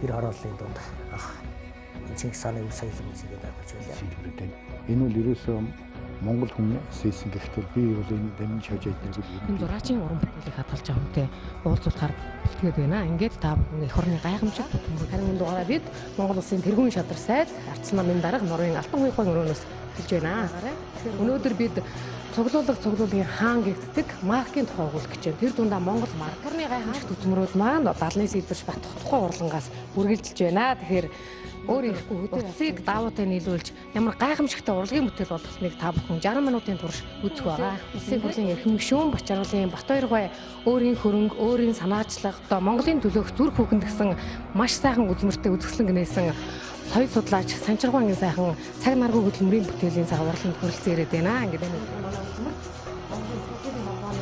Гэр хорооллын дунд анх Чингис хааны өв соёлын музейг байгуулж байлаа. Энэ бол ерөөсөө Монгол хүмүүс хийсэн гэхдээ би бол энэ дамжиж хожиж нэг энэ зураачийн уран бүтээлийг хадгалж байгаа хүнтэй уулзуулахаар бэлтгээд байна. Ингээд та бүхэн эх орны гайхамшиг төтөмөр харин энэ дугаараа бид Монгол улсын тэргүүн шадар сайд Арц намын дарга Норын Алтан хуйхын өрөөнөөс эхэлж байна. Тэгэхээр өнөөдөр бид цуглуулга цуглуулгын хаан гэгддэг маркийн тухай өгүүлэх гэж байна. Тэр дундаа Монгол маркерны гайхамшиг төтмөрүүд маань Далны сэлбэрч Бат тухай урлангаас үргэлжилж байна. Тэгэхээр өөр ирэхгүй хөдөө утсыг даавуутай нийлүүлж ямар гайхамшигтай урлагийн бүтээл болгосныг та бүхэн 60 минутын турш үзэх байгаа. Улсын хурлын эрхэм гишүүн Бачаргалын Батбаяр өөрийн хөрөнгө, өөрийн санаачлага, одоо Монголын төлөөх зүрх хүүхэнд гэсэн маш сайхан үзмэртэй үзэсгэлэн гинээсэн соёл судлаач Санчиргуангийн сайхан цаг наргүй хөдөлмөрийн бүтээлийн цаг урлагийн хүрэлцэн ирээд байна. Ингээд энэ манай үзмэр Монголын цэцгийн холбооны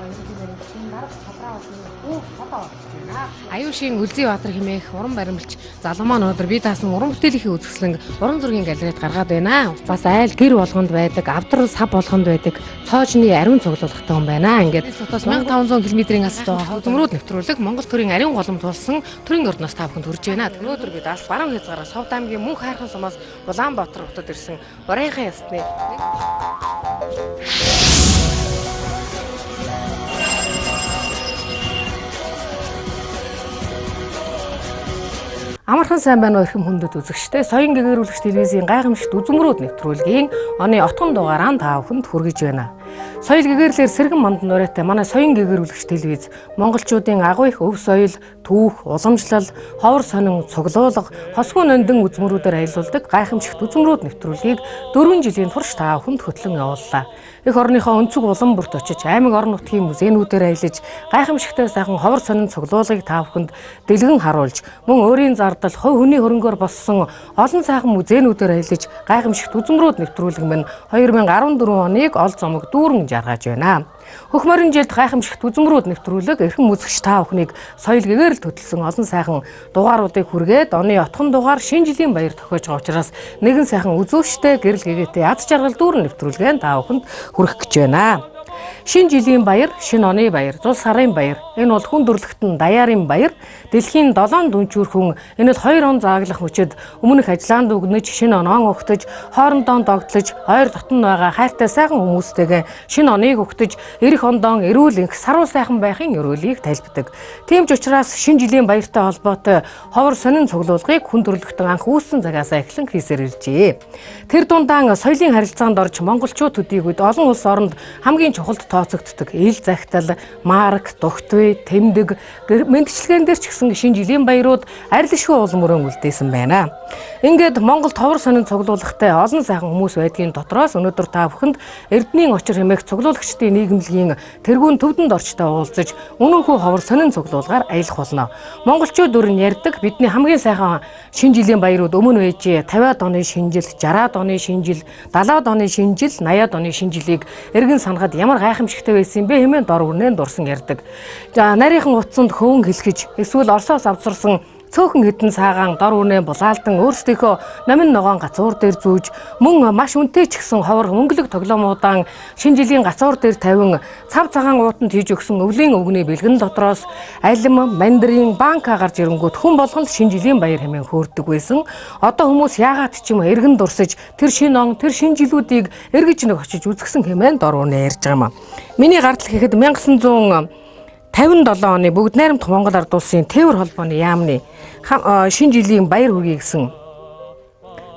ерөнхий баримтчин дарга чадраа болсон өөх содоо болж байна. Аюушийн Үлзий Баатар хэмээх уран баримлч залуу маань өнөөдөр би таасан уран бүтээлийн үзэсгэлэн уран зургийн галерейд гаргаад байна. Бас айл гэр болгонд байдаг, авдар сав болгонд байдаг цоожны ариун цуглуулгатай хүн байна. Ингээд хотоос 1500 км-ийн асалт байгаа хөдөлмөрүүд нэвтрүүлэг Монгол төрийн ариун голомт болсон төрийн ордноос та бүхэнд хүрж байна. Өнөөдөр бид алс баруун хязгаараас Совд аймгийн мөнх хайрхан сумаас Улаанбаатар хотод ирсэн Урайхан ясны Амархан сайн байна уу эрхэм хүндэт үзэгчдээ. Соён гэгэрүүлэгч телевизийн гайхамшигт үзмөрүүд нэвтрүүлгийн оны отгон дугаараа та бүхэнд хүргэж байна. Соёл гэгэрлэр сэргэн манд нурайтай манай соён гэгэрүүлэгч телевиз монголчуудын агуу их өв соёл, түүх, уламжлал, ховор сонин, цуглуулга, хосгүй нөндөн үзмөрүүдээр аялуулдаг гайхамшигт үзмөрүүд нэвтрүүлгийг 4 жилийн турш та бүхэнд хөтлөн явууллаа. Эх орныхоо өнцөг улам бүрт очиж аймаг орон нутгийн музейнүүдээр аялаж гайхамшигтай сайхан ховор сонин цуглуулгыг та бүхэнд дэлгэн харуулж мөн өөрийн зардал хувь хүний хөрөнгөөр боссон олон сайхан музейнүүдээр аялаж гайхамшигт үзмөрүүд нэвтрүүлэг минь 2014 оныг ол зомог дүүрэн жаргаж байна. Хөх морин жилд гайхамшигт үзмөрүүд нэвтрүүлэг эрхэм үзэгч та бүхнийг соёл гэгэрэл хөтөлсөн олон сайхан дугааруудыг хүргээд оны отхон дугаар шинэ жилийн баяр тохиож байгаа учраас нэгэн сайхан үзүүштэй гэрэл гэгээтэй аз жаргал дүүрэн нэвтрүүлгээ та бүхэнд хүргэх гэж байна. Шинэ жилийн баяр, шинэ оны баяр, зул сарын баяр. Энэ бол хүн төрлөختөн даяарын баяр. Дэлхийн 7 дүнчүүр хүн энэ бол 2 он зааглах мөчөд өмнөх ажлаанд өгнөж, шинэ оноон өгтөж, хоорондоо догтлож, ойр дотн байгаа хайртай сайхан хүмүүстэйгээ шинэ оныг өгтөж, ирэх ондоо эрүүл энх саруу сайхан байхын өрөөлийг тайлбардаг. Тийм ч учраас шинэ жилийн баяртай холбоотой ховор сонин цуглуулгыг хүн төрлөختөн анх үүссэн цагаасаа эхлэн хийсээр иржээ. Тэр дундаа соёлын харилцаанд орж монголчууд төдийгүй олон улс оронд хамгийн чухалд тооцогддог ил захидал, марк, дугтвэ, тэмдэг, мэндчилгээн дээр ч гэсэн шинэ жилийн баярууд арилшгүй улам өрөн үлдээсэн байна. Ингээд Монгол товор сонин цуглуулгатай олон сайхан хүмүүс байдгийн дотроос өнөөдөр та бүхэнд Эрдэнийн очир хэмээх цуглуулагчдын нийгэмлэгийн тэргүүн төвдөнд орчтой уулзаж үнэнхүү ховор сонин цуглуулгаар аялах болно. Монголчууд өрн ярьдаг бидний хамгийн сайхан шинэ жилийн баярууд өмнө байжээ. 50-аад оны шинэ жил, 60-аад оны шинэ жил, 70-аад оны шинэ жил, 80-аад оны шинэ жилийг эргэн санахад ямар гайхамшигтай байсан бэ хэмээн дор өрнөө дурсан ярьдаг. За нарийнхан утсанд хөвөн хэлхэж эсвэл Оросоос авчирсан цөөхөн хэдэн саагаан дор үнэ булаалдан өөрсдийнхөө номин ногоон гацуур дээр зүүж мөн маш үнэтэй ч гэсэн ховор мөнгөлөг тоглоомуудаан шинэ жилийн гацуур дээр тавин цав цагаан уутанд хийж өгсөн өвлийн өвгөний бэлгэн дотроос алим, мандрин, банка гарч ирэнгүүт хүн болгон шинэ жилийн баяр хэмээн хөөрдөг байсан. Одоо хүмүүс яагаад ч юм эргэн дурсаж тэр шинэ он, тэр шинэ жилүүдийг эргэж нэг очиж үзгсэн хэмээн дор үнэ ярьж байгаа юм. Миний гардал гэхэд 1957 оны бүгд найрамдах Монгол Ард Улсын Тээвэр холбооны яамны шинэ жилийн баяр хүргэе гэсэн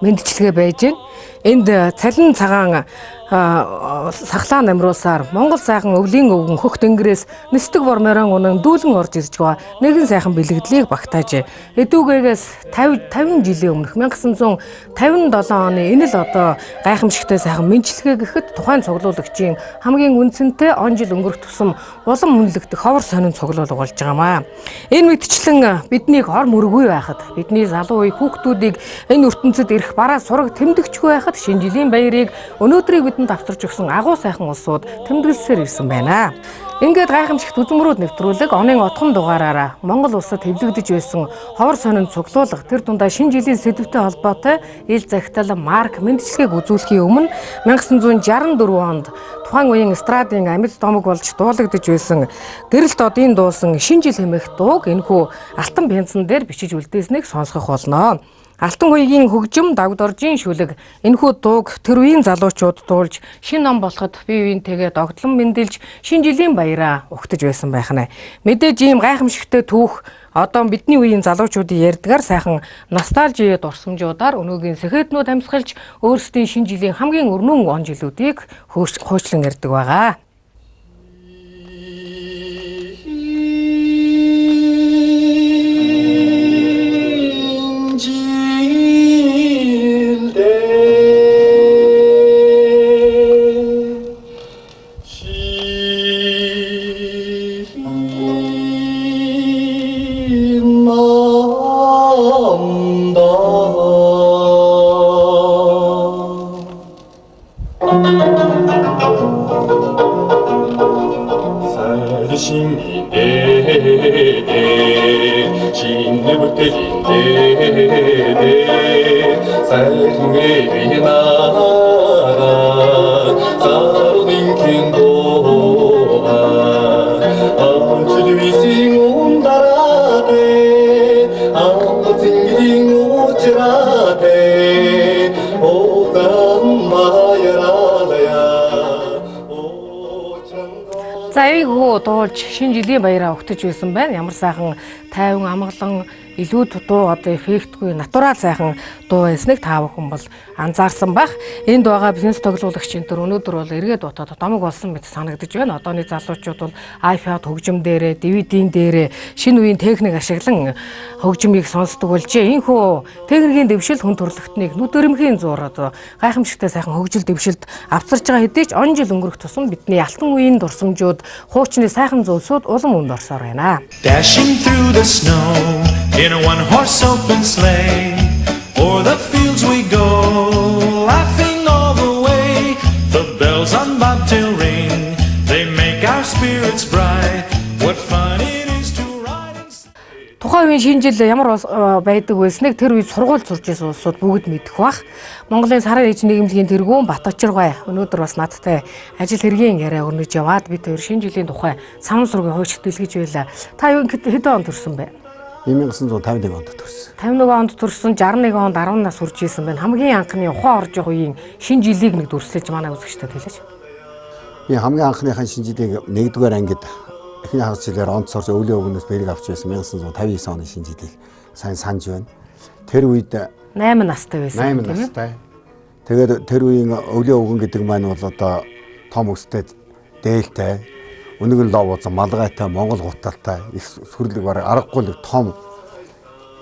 мэндчилгээ байж байна. Энд цалин цагаан сахлаа намруулсаар Монгол сайхан өвлийн өвгөн хөх тэнгэрээс нисдэг бор морин унан дүүлэн орж ирж байгаа нэгэн сайхан бэлэгдлийг багтаажээ. Эдүүгээс 50 жилийн өмнөх 1957 оны энэ л одоо гайхамшигтай сайхан мэндчилгээ гэхэд тухайн цуглуулагчийн хамгийн үндсэнтэй он жил өнгөрөх тусам улам үнэлэгдэх ховор сонин цуглуулга болж байгаамаа. Энэ мэтчлэн биднийг ор мөргүй байхад бидний залуу үе хүүхдүүдийг энэ ертөнцид ирэх бараа сураг тэмдэгчгүй байхад шинэ жилийн баярыг өнөөдрийг бидэнд авчирч өгсөн агуу сайхан улсууд тэмдэглэсээр ирсэн байна. Ингээд гайхамшигт үзмөрүүд нэвтрүүлэг онын отхон дугаараараа Монгол улсад хэвлэгдэж байсан ховор сонин цуглуулга тэр дундаа шинэ жилийн сэдвтэй холбоотой ил захидал марк мэндчилгээг үзүүлэхийн өмнө 1964 онд тухайн үеийн эстрадын амьд домог болж дуулагдаж байсан Гэрэлт одын дуусан шинэ жил хэмээх дууг энэхүү алтан пензэн дээр бичиж үлдээснийг сонсгох болно. Алтан үеийн хөгжим Дагдоржийн шүлэг энэхүү дууг тэр үеийн залуучууд дуулж шинэ ном болоход бие биентэйгээ догдлон мэндэлж шинэ жилийн баяраа угтаж байсан байх нь. Мэдээж ийм гайхамшигтай түүх одоо бидний үеийн залуучуудын ярьдгаар сайхан ностальжи дурсамжуудаар өнөөгийн сэхэднүүд амьсгалж өөрсдийн шинэ жилийн хамгийн өрнөн он жилүүдийг хөөчлөн ярьдаг байгаа. За эйгүү дуулж шинэ жилийн баяраа угтаж байсан байна. Ямар сайхан тайван амгалан илүү дуу одоо эффектгүй натурал сайхан дуу байсныг та бүхэн бол анзаарсан байх. Энд байгаа бизнес тоглуулагч энэ төр өнөөдөр бол эргээд утаад домог болсон мэт санагдаж байна. Одооны залуучууд бол iPad хөгжим дээрээ, DVD-н дээрээ шинэ үеийн техник ашиглан хөгжмийг сонсдог болжээ. Ийхүү техникийн дэвшил хүн төрөлхтнийг нүд өрөмхийн зуур одоо гайхамшигтай сайхан хөгжил дэвшилд авчирч байгаа хэдий ч он жил өнгөрөх тусам бидний алтан үеийн дурсамжууд хуучны сайхан зүйлсүүд улам үнд орсоор байна. Dashing through the snow in a one-horse open sleigh, o'er the fields we go, laughing all the way. The bells on bobtail ring, they make our spirits bright. What fun it is to ride and sing. Тухайн үеийн шинэ жил ямар байдаг байсныг тэр үед сургууль сурч байсан улсууд бүгд мэдэх бах. Монголын сарын ээж нийгэмлэгийн тэргүүн Баточиргай өнөөдөр бас надтай ажил хэргийн яриа өрнөж яваад бид хоёр шинэ жилийн тухай санам сургийн хуульч дэлгэж байлаа. Та юу хэдэн онд төрсөн бэ? 1951 онд төрсөн. 51 онд төрсөн, 61 онд 10 нас хүрч исэн байна. Хамгийн анхны ухаан орж явах үеийн шинэ жилийг нэг дүрслэж манай үзэгчдэд хэлээч. Би хамгийн анхныхаа шинэ жилийг 1-р ангид эхний хагас жилээр онц орж өвлийн өвгөнөөс бэрэг авч байсан 1959 оны шинэ жилийг сайн санаж байна. Тэр үед 8 настай байсан тийм ээ. 8 настай. Тэгээд тэр үеийн өвлийн өвгөн гэдэг маань бол одоо том өстэй, дээлтэй, өнөг нь лов узан, малгайтай, монгол гуталтай их сүрлэг бараг аргагүй л том.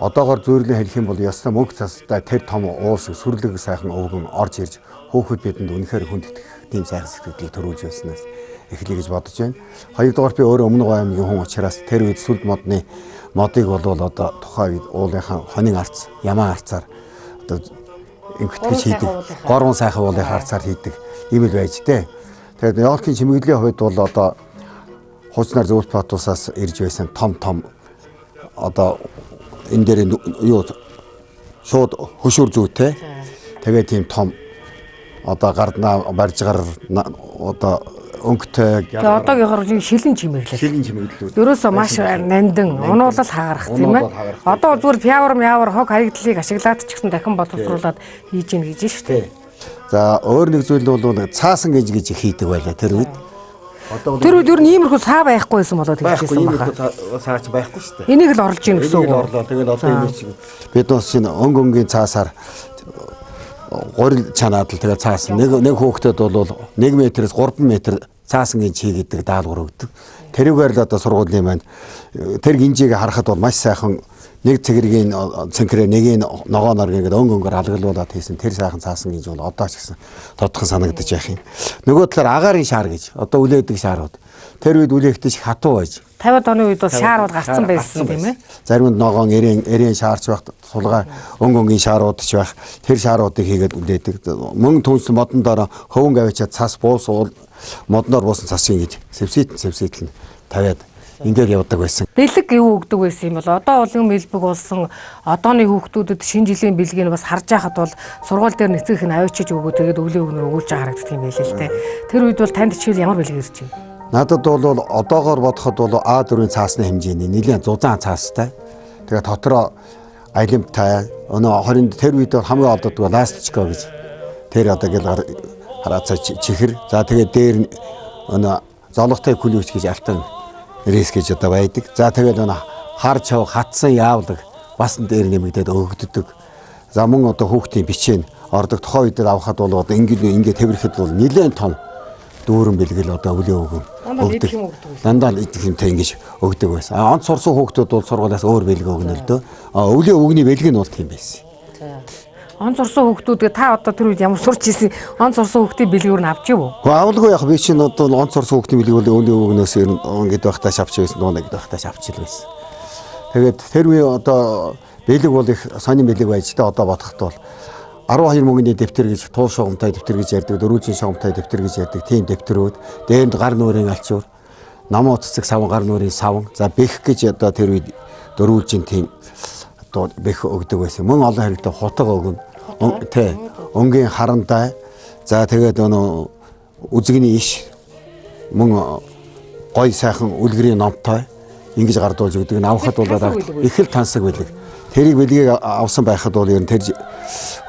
Одоогоор зүйрлэн хэлэх юм бол ёстой мөнгө цастай тэр том уул шиг сүрлэг сайхан өвгөн орж ирж хөөхөд бидэнд үнэхээр хүндэтгэх тийм сайхан сэтгэлийг төрүүлж байснаас эхлэе гэж бодож байна. Хоёрдугаар би өөрөө Өмнө Говь аймгийн хүн учраас тэр үед сүлд модны модыг болвол одоо тухайн үед уулынхаа хонин арц, ямаан арцаар одоо ингэтгэж хийдэг. Гурван сайхан уулын арцаар хийдэг юм л байж тээ. Тэгээд Ёлкийн чимэглэлийн хувьд бол одоо хуучнаар зөвлөлт батусаас ирж байсан том том одоо энэ дээр юу шууд хөшүүр зүйтэй. Тэгээд тийм том одоо гарднаа барьж гар одоо өнгөтэй. Тэгээ одоогийнхоор шилэн чимэглэл. Шилэн чимэглэлүүд. Ерөөсөө маш нандин, унуулал хагарах тийм ээ. Одоо зүгээр пиавар мяавар хог хаягдлыг ашиглаад ч гэсэн дахин боловсруулад хийж гин гэж шүү дээ. За өөр нэг зүйл бол цаасан гэж гэж хийдэг байлаа тэр үед. Тэр үед ер нь иймэрхүү саа байхгүй байсан болоод хэлжсэн байна. Иймэрхүү саа ч байхгүй шүү дээ. Энийг л орлож ийн гэсэн үг. Энийг л орлоо. Тэгэл одоо энэ шиг бид бас чинь өнгө өнгийн цаасаар гурил чанаад л тэгээ цаасан. Нэг хүүхдэд бол 1 метрээс 3 метр цаасан гинж хий гэдэг даалгавар өгдөг. Тэрүүгээр л одоо сургуулийн маань тэр гинжийг харахад бол маш сайхан нэг цэгэргийн цэнхрээ нэгийг ногооноор ингээд өнгө өнгөөр алгалуулад хийсэн тэр сайхан цаасан гинж бол одоо ч гэсэн тодхон санагдаж байх юм. Нөгөө талаар агаарын шар гэж одоо үлээдэг шарууд. Тэр үед үлээхдээ шиг хатуу байж. 50-ад оны үед бол шаар бол гарцсан байсан тийм ээ. Зарим нь ногоон эрээн шаарч байх, сулгаа өнгийн шаарууд ч байх. Тэр шааруудыг хийгээд үлээдэг. Мөн түнс модон доор хөвөн аваачаад цас буус модноор буусан цас ингэж сэвсэт нь тавиад ингээд явдаг байсан. Бэлэг юу өгдөг байсан юм бол одоо бол юм элбэг болсон одооны хүүхдүүдэд шинэ жилийн бэлгийг бас харж байхад бол сургууль дээр нэцгэх нь авчиж өгөө тэгээд өвлийн өгнөр өгүүлж байгаа харагддаг юм байлээ л дээ. Тэр үед бол танд жишээл ямар бэлэг ирж байна? Надад бол одоогоор бодоход бол А4-ийн цаасны хэмжээний нэлээд зузаан цаастай. Тэгээд дотроо алимтай. Өнөө 20 тэр үед бол хамгийн олддог ласточка гэж тэр одоо гэл хараацаа чихэр. За тэгээд дээр өнөө золготой күлүүч гэж алтан рейс гэж одоо байдаг. За тэгээд өнөө хар чав хатсан яавлаг бас дээр нэмэгдээд өгөгддөг. За мөн одоо хүүхдийн бичээн ордог. Тухайн үед авахад бол одоо ингэ тэврэхэд бол нэлээд том дүүрэн бэлгэл одоо өвлийн өгөн өгдөг. Дандаа л идэх юмтай ингэж өгдөг байсан. А онц сурсан хүүхдүүд бол сургуулиас өөр бэлэг өгнө л дөө. А өвлийн өгний бэлэг нь бол тийм байсан. Он сурсан хүүхдүүдгээ та одоо тэр үед ямар сурч ирсэн? Он сурсан хүүхдийн бэлгүүр нь авч ив үү? Авалгүй яг би чинь одоо он сурсан хүүхдийн бэлэг бол өвлийн өгнөөс ер нь ингэдэг байхдаа шавч байсан, нууна гэдэг байхдаа шавч л байсан. Тэгээд тэр үе одоо бэлэг бол их сонин бэлэг байж та одоо бодоход бол 12 мөнгөний дэвтэр гэж туу шугамтай дэвтэр гэж ярьдаг, дөрвөлжин шугамтай дэвтэр гэж ярьдаг тийм дэвтэрүүд, дээрэнд гар нүрийн алчуур, намуу цэцэг саван гар нүрийн саван, за бэх гэж одоо тэр үед дөрвөлжин тийм одоо бэх өгдөг байсан. Мөн олон хэрэгтэй хутга өгнө. Тэ өнгийн харандаа, за тэгээд өнөө үзэгний иш мөн гой сайхан үлгэрийн номтой ингэж гардуулж өгдөг. Авахад бол их л тансаг бэлэг. Тэрийг бэлгийг авсан байхад бол ер нь тэр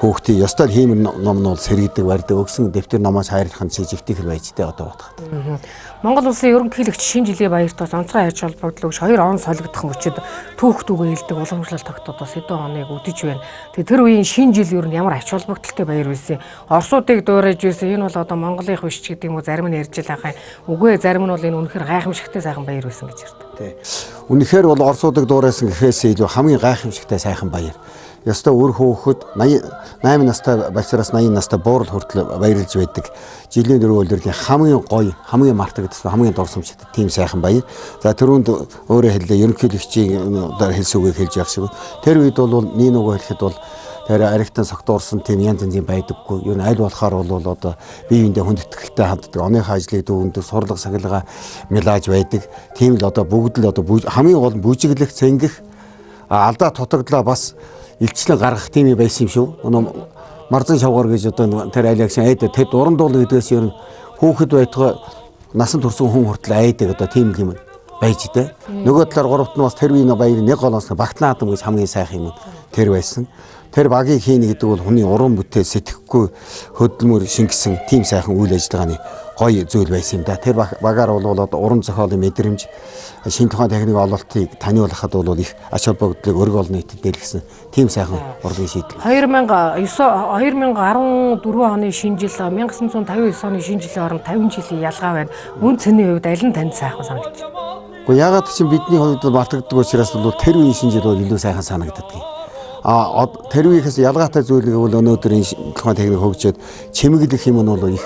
хүүхдийн ёстой хиймэр ном нь бол сэргийдэг, барьдаг, өгсөн дэвтэр номоос хайрлах нь жижигтэй хэл байж тээ одоо бодоход. Монгол улсын ерөнхийлөгч шинэ жилийн баярт бас онцгой ач холбогдол өгч 2 он солигдох мөчид түүх түүгээ хэлдэг уламжлалт тогтоод бас хэдэн оныг үдэж байна. Тэгээ тэр үеийн шинэ жил ер нь ямар ач холбогдолтой баяр байсан. Орсуудыг дуурайж байсан. Энэ бол одоо Монголынх биш ч гэдэг юм уу зарим нь ярьж л байгаа юм. Үгүй зарим нь бол энэ үнэхээр гайхамшигтай сайхан баяр байсан гэж ярьдаг. Тий. Үнэхээр бол орсуудыг дуурайсан гэхээс илүү хамгийн гайхамшигтай сайхан баяр. Ёстой үр хөөхөд 88 настай балсараас 80 настай буурал хүртэл баярлж байдаг. Жилийн дөрөв улирлын хамгийн гоё, хамгийн мартагдсан, хамгийн дурсамжтай тийм сайхан баяр. За түрүүнд өөрөө хэллээ, ерөнхийлөгчийн одоо хэлсэн үгийг хэлж явах шиг. Тэр үед бол нэг нөгөө хэлэхэд бол тэр аригтан согтуурсан тийм янз янзын байдаггүй. Юу аль болохоор бол одоо бие биендээ хүндэтгэлтэй ханддаг. Оныхоо ажлыг дүүгэндэг, сурлага сахилга милаж байдаг. Тийм л одоо бүгд л одоо хамгийн гол нь бүжиглэх, цэнгэх, алдаа дутагдлаа бас илчлэн гаргах тийм юм байсан юм шүү. Өнөө марзан шавгаар гэж одоо тэр айлгсан айд тэр дурандуул гэдгээс ер нь хүүхэд байтугай насан турсан хүн хүртэл айдаг одоо тийм юм байж дээ. Нөгөө талаар гуравт нь бас тэр үеийн баяр нэг голоос багтнаадам гэж хамгийн сайхан юм тэр байсан. Тэр багийг хийнэ гэдэг бол хүний уран бүтээл сэтгэхгүй хөдөлмөр шингэсэн тийм сайхан үйл ажиллагааны гоё зүйл байсан юм да. Тэр багаар бол одоо уран зохиолын мэдрэмж, шинэ тухайн техник ололтыг таниулахад бол их ач холбогдлыг өрг олон нийтэд дэлгэсэн тийм сайхан урлагийн шийдэл. 2009 2014 оны шинэ жил 1959 оны шинэ жилийн хооронд 50 жилийн ялгаа байна. Үн цэний хувьд аль нь танд сайхан санагдчих? Гэхдээ ягаад ч бидний хувьд мартагддаг учраас бол тэр үеийн шинэ жил бол илүү сайхан санагддаг. А тэр үеийнхээс ялгаатай зүйл гэвэл өнөөдөр энэ тухайн техник хөгжөөд чимэглэх юм нь бол их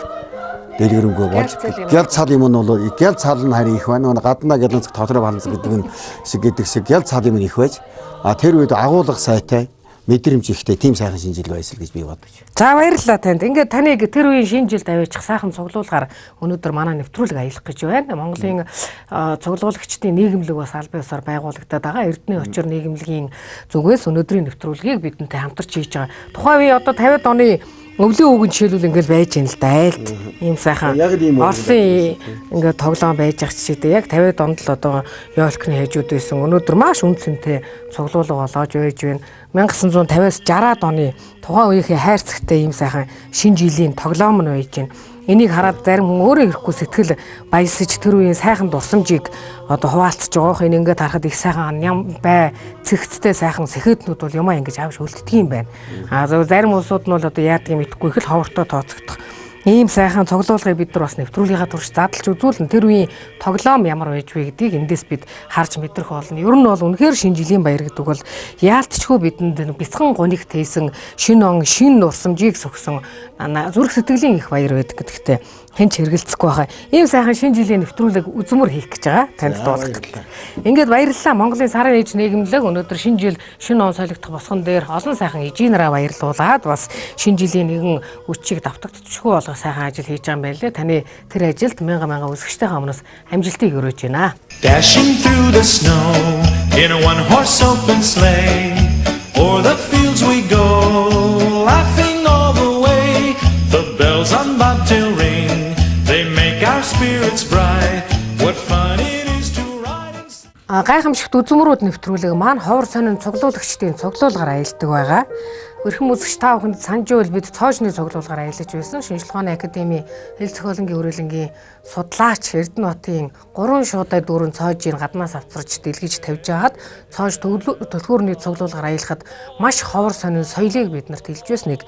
дэлгэрэнгүй болж гял цал юм нь бол гял цал нь харин их байна. Гаднаа гяланцэг тотроо баланцэг гэдэг нь шиг гэдэг шиг гял цал юм их байж. А тэр үед агуулга сайтай мэдрэмж ихтэй тийм сайхан шинэ жил байсан гэж би бодож. За баярлалаа танд. Ингээд таныг тэр үеийн шинэ жилд аваачих сайхан цуглуулгаар өнөөдөр манай нэвтрүүлэг аялах гэж байна. Монголын цуглуулагчдын нийгэмлэг бас албан ёсоор байгуулагдаад байгаа. Эрдэнэ очир нийгэмлэгийн зүгээс өнөөдрийн нэвтрүүлгийг бидэнтэй хамтарч хийж байгаа. Тухайн үе одоо 50-ад оны өвлийн үгэн жишээлбэл ингээл байж юм л да айлт ийм сайхан Орсын ингээд тоглоом байж ах жишээтэй яг 50-ад онд л одоо ёлкны хажууд байсан. Өнөөдөр маш үн цэнтэй цуглуулга болоож байж байна. 1950-аас 60-ад оны тухайн үеийнхээ хайрцагтай ийм сайхан шинэ жилийн тоглоом нь байж байна. Энийг хараад зарим хүн өөрөө ирэхгүй сэтгэл баясаж тэр үеийн сайхан дурсамжийг одоо хуваалцаж байгаа. Энэ ингээд харахад их сайхан ям бай цэгцтэй сайхан сэхэднүүд бол юмаа ингэж авч үлддэг юм байна. А зарим улсууд нь бол одоо яадаг юм идэхгүй их л ховортой тооцогдох. Ийм сайхан цуглуулгыг бид нар бас нэвтрүүлгийнхаа турш задлж үзүүлнэ. Тэр үеийн тоглоом ямар байж вэ гэдгийг эндээс бид харж мэдрэх болно. Ер нь бол үнэхээр шинэ жилийн баяр гэдэг бол яалтчгүй бидэнд бяцхан гуниг тээсэн шинэ он, шинэ урсамжийг сөхсөн зүрх сэтгэлийн их баяр байдаг гэдэгтээ хэн ч хэрэгэлцэхгүй байхаа. Ийм сайхан шинэ жилийн нэвтрүүлэг үзмөр хийх гэж байгаа. Танд дуулах гэдэг. Ингээд баярлалаа. Монголын сарын ээж нийгэмлэг өнөөдөр шинэ жил шинэ он солигдох босгон дээр олон сайхан эжийн нараа баярлуулад бас шинэ жилийн нэгэн үчиг давтагдчихгүй болгох сайхан ажил хийж байгаа юм байна лээ. Таны тэр ажилд мянга мянга үзэгчтэйгээ өмнөөс амжилтыг өрөөж байна. Dashing through the snow in a one horse open sleigh, o'er the fields we go, laughing all the way. The bells on bobtail ring, they make our spirits bright. What fun it is to ride and sing. Гайхамшигт үзмөрүүд нэвтрүүлэг маань ховор сонин цуглуулагчдын цуглуулгаар аялдаг байгаа. Өрхөн үзэгч та бүхэнд санаж байвал бид цоожны цуглуулгаар аялаж байсан. Шинжлэх ухааны академийн хэл зохиолонгийн хүрээлэнгийн судлаач Эрдэнэбатын 3 шуудай дүүрэн цоожийг гаднаас авчирч дэлгэж тавьж байгаад цоож төлхөөрний цуглуулгаар аялахад маш ховор сонин соёлыг бид нарт хэлж байсныг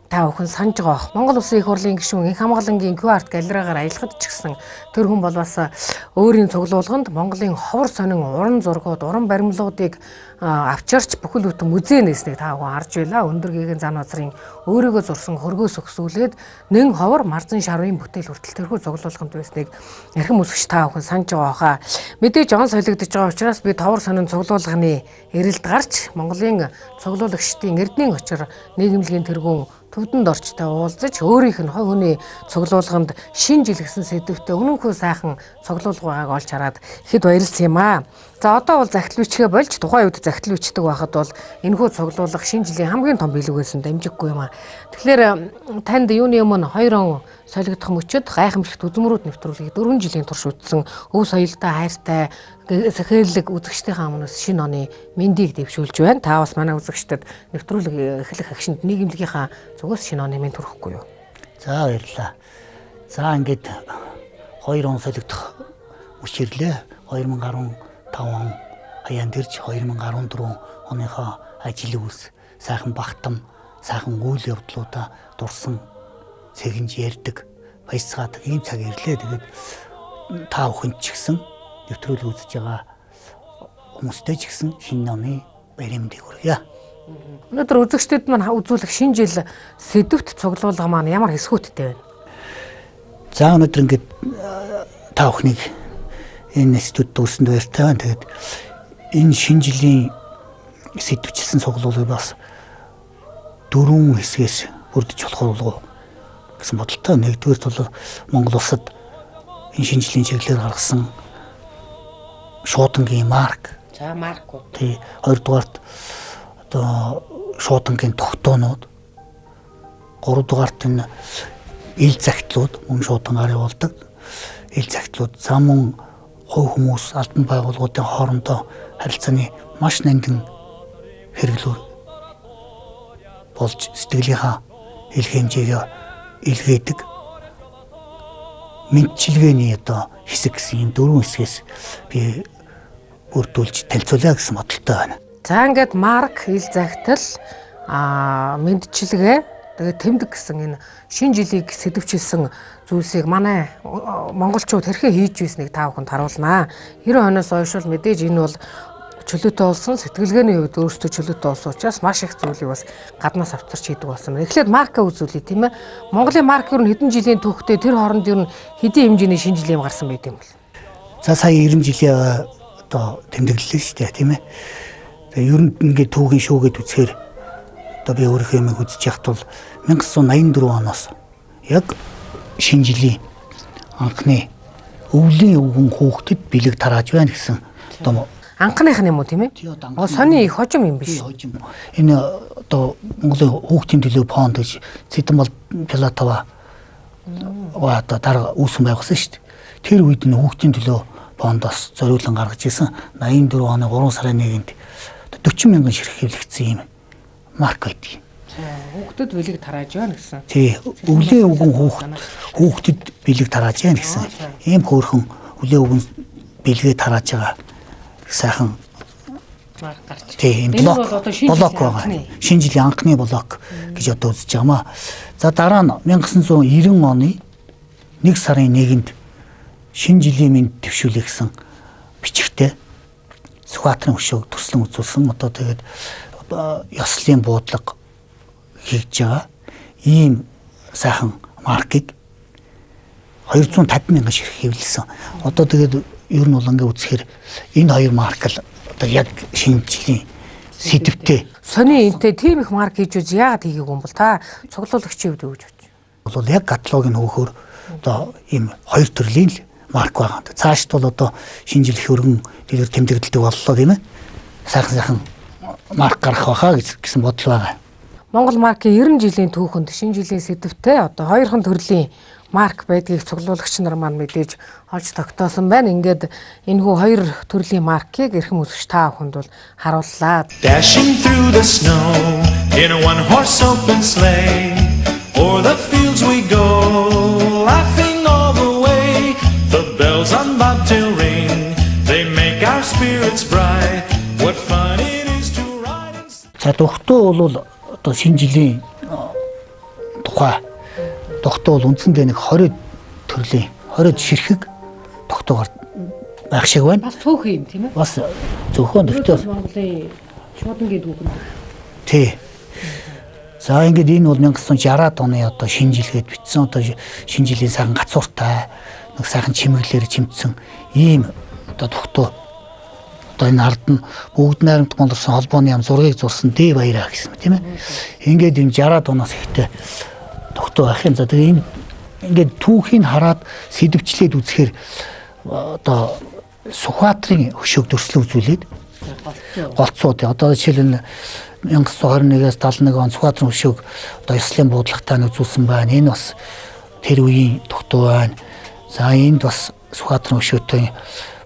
та бүхэн санаж байгаа бох. Монгол Улсын их хурлын гишүүн Инх хамгаалангийн QR галерейгаар аялахад ч гэсэн тэр хүн бол бас өөрийн цуглуулганд Монголын ховор сонин уран зургууд, уран баримлуудыг авчирч бүхэл бүтэн музей нээснийг та бүхэн харж байлаа. Өндөр гээгэн зан газрын өөрийгөө зурсан хөргөөс өгсүүлээд нэн ховор марзан шарвын бүтээл хүртэл тэрхүү цуглуулганд байсныг эрхэм үзэгч та бүхэн санаж байгаа хаа. Мэдээж он солигдож байгаа учраас би ховор сонин цуглуулганы эрэлд гарч Монголын цуглуулагчдын эрдэнийн очир нийгэмлэгийн тэргүүн төвдөнд орчтой уулзаж өөрийнх нь хувь хүний цуглуулганд шинэ жил гэсэн сэдвтэй үнэнхүү сайхан цуглуулга байгааг олж хараад ихэд баярлсан юм аа. За одоо бол захидал бичгээ болж тухайн үед захидал бичдэг байхад бол энэхүү цуглуулга шинэ жилийн хамгийн том бэлэг байсан дамжиггүй юм аа. Тэгэхээр танд юуны өмнө 2 он солигдох мөчөд гайхамшигт үзмөрүүд нэвтрүүлгийг 4 жилийн турш үзсэн өв соёлтой хайртай сэхэлэг үзэгчдийнхээ өмнөөс шинэ оны мэндийг дэвшүүлж байна. Та бас манай үзэгчдэд нэвтрүүлэг эхлэх агшинд нийгэмлэгийнхаа зүгээс шинэ оны мэнд хүрэхгүй юу? За баярлалаа. За ингээд 2 он солигдох мөч ирлээ. 2015 он хаяанд ирж 2014 оныхоо ажил үйлс, сайхан багтам, сайхан үйл явдлуудаа дурсан цэгэнж ярьдаг, баясгаадаг ийм цаг ирлээ. Тэгээд та бүхэн ч гэсэн нэвтрүүлэг үзэж байгаа хүмүүстэй ч гэсэн шинэ оны баярын мэндийг хүргье. Өнөөдөр үзэгчдэд маань үзүүлэх шинэ жил сэдвт цуглуулга маань ямар хэсгүүдтэй байна? За өнөөдөр ингээд та бүхнийг энэ студид үүсэнд баяртай байна. Тэгээд энэ шинэ жилийн сэдвчилсэн цуглуулгыг бас дөрвөн хэсгээс бүрдэж болох болов уу гэсэн бодолтой. Нэгдүгээрт бол Монгол улсад энэ шинэ жилийн чиглэлээр гаргасан шуудангийн марк. За маркууд. Тий. Хоёрдугаарт одоо шуудангийн тогтоонууд. Гуравдугаарт энэ ил захидлууд мөн шуудангаар явуулдаг. Ил захидлууд за мөн хувь хүмүүс албан байгууллагуудын хоорондоо харилцааны маш нандин хэрэглүүр болж сэтгэлийнхаа ил хэмжээгээ илгээдэг мэдчилгээний одоо хэсэг гэсэн юм дөрвөн хэсгээс би бүрдүүлж танилцуулъя гэсэн бодолтой байна. За ингээд марк, ил захидал, мэдчилгээ, тэгээд тэмдэг гэсэн энэ шинэ жилийг сэдвчилсэн зүйлсийг манай монголчууд хэрхэн хийж байсныг та бүхэнд харуулнаа. 90 оноос хойш бол мэдээж энэ бол чөлөөтэй болсон, сэтгэлгээний хувьд өөрсдөө чөлөөтэй болсон учраас маш их зүйлийг бас гаднаас авчирч хийдэг болсон. Эхлээд марка үзүүлье тийм ээ. Монголын марк ер нь хэдэн жилийн түүхтэй, тэр хооронд ер нь хэдийн хэмжээний шинэ жилийн юм гарсан байт юм бол? За сая 90 жилийн одоо тэмдэглэлээ шүү дээ тийм ээ. Тэгээ ер нь ингээд түүхийн шүүгээд үзэхээр одоо би өөрийнхөө юмыг үзэж яхад бол 1984 оноос яг шинэ жилийн анхны өвлийн өвгөн хүүхдэд бэлэг тарааж байна гэсэн одоо анхных нь юм уу тийм ээ? Сони их хожим юм биш. Энэ одоо Монголын хүүхдийн төлөө фонд гэж Цэдэн Платова одоо дарга үүсгэн байгуулсан шүү дээ. Тэр үед нь хүүхдийн төлөө фондоос зориулан гаргаж ирсэн 84 оны 3 сарын 1-нд 40 мянган ширхэг хэвлэгдсэн юм марк байдаг. Хүүхдэд бэлэг тарааж байна гэсэн. Тий, өвлийн өвгөн хүүхдэд бэлэг тарааж байна гэсэн. Ийм хөөрхөн өвлийн өвгөн бэлгээ тарааж байгаа сайхан Марк гарч. Тийм, блок блок байгаа. Шинэ жилийн анхны блок гэж одоо үзэж байгаа маа. За дараа нь 1990 оны 1 сарын 1-нд шинэ жилийн мэнд дэвшүүлэх гэсэн бичгтээ Сүхбаатарын хөшөөг төрслөн үзүүлсэн. Одоо тэгээд ёслолын буудлага хийж байгаа ийм сайхан маркийг 250 мянган ширхэг хэвлэлсэн. Одоо тэгээд ер нь бол ингээ үзэхээр энэ хоёр марк л одоо яг шинэ жилийн сэдвтэй. Сони энтэй тийм их марк хийж үз яагаад хийгээгүй юм бол та цуглуулагчийн хувьд юу гэж бодож байна? Бол яг каталогийг хөөхөр одоо ийм хоёр төрлийн л марк байгаа. Цаашд бол одоо шинэ жил их өргөн дэлгэр тэмдэглэдэг боллоо тийм ээ. Сайхан сайхан марк гарах байхаа гэсэн бодол байгаа. Монгол маркийн 90 жилийн түүхэнд шинэ жилийн сэдвтэй одоо хоёрхан төрлийн марк байдгийг цуглуулагч нар маань мэдээж олж тогтоосон байна. Ингээд энэхүү хоёр төрлийн маркийг эрхэм үзэгч та бүхэнд бол харууллаа. Dashing through the snow in a one horse open sleigh, o'er the fields we go, laughing all the way. The bells on bobtail ring, they make our spirits bright. What fun it is to ride and За дугтуу бол одоо шинэ жилийн тухай тогтоо бол үндсэндээ нэг 20 төрлийн 20 ширхэг тогтоогоор байх шиг байна. Бас цөөхөн юм тийм ээ? Бас цөөхөн. Гэхдээ Монголын шуудангийн түүхэнд. Тий. За ингээд энэ бол 1960-аад оны одоо шинэ жилгээд бичсэн одоо шинэ жилийн сайхан гацууртай нэг сайхан чимэглэлээр чимдсэн ийм одоо тогтоо. Одоо энэ ард нь бүгд найрамдах Монгол холбооны яам зургийг зурсан Д баяраа гэсэн тийм ээ. Ингээд ийм 60-аад оноос ихтэй тогтоо байх юм. За тэгээ ийм ингээд түүхийг хараад сэдвчлээд үзэхээр одоо Сүхбаатарын хөшөөг төрслөн үзүүлээд голцоо тий. Одоо жишээл нь 1921-ээс 71 он Сүхбаатарын хөшөөг одоо ёслолын буудлагатай нь үзүүлсэн байна. Энэ бас тэр үеийн тогтоо байна. За энд бас Сүхбаатарын хөшөөтэй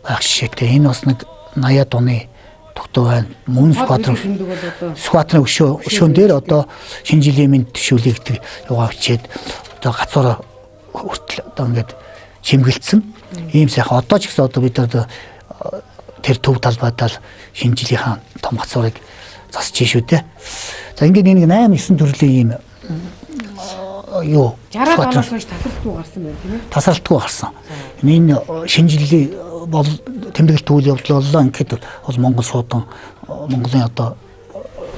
байх жишээтэй. Энэ бас нэг 80-ад оны тогтоо байна. Мөн Сүхбаатарын хөшөөн дээр одоо шинэ жилийн мэнд төшөөлөгдөг юугаа бичээд одоо гацаараа хүртэл одоо ингээд чимгэлцсэн. Ийм сайхан одоо ч гэсэн одоо бид одоо тэр төв талбайдаа шинэ жилийнхаа том гацуурыг засч шүү дээ. За ингээд энэ 8 9 төрлийн ийм юу 60-аад оноос хойш тасралтгүй гарсан байна тийм ээ. Тасралтгүй гарсан. Энэ шинэ жилийн бол тэмдэглэлт үйл явдал боллоо. Ингээд бол Монгол шуудан Монголын одоо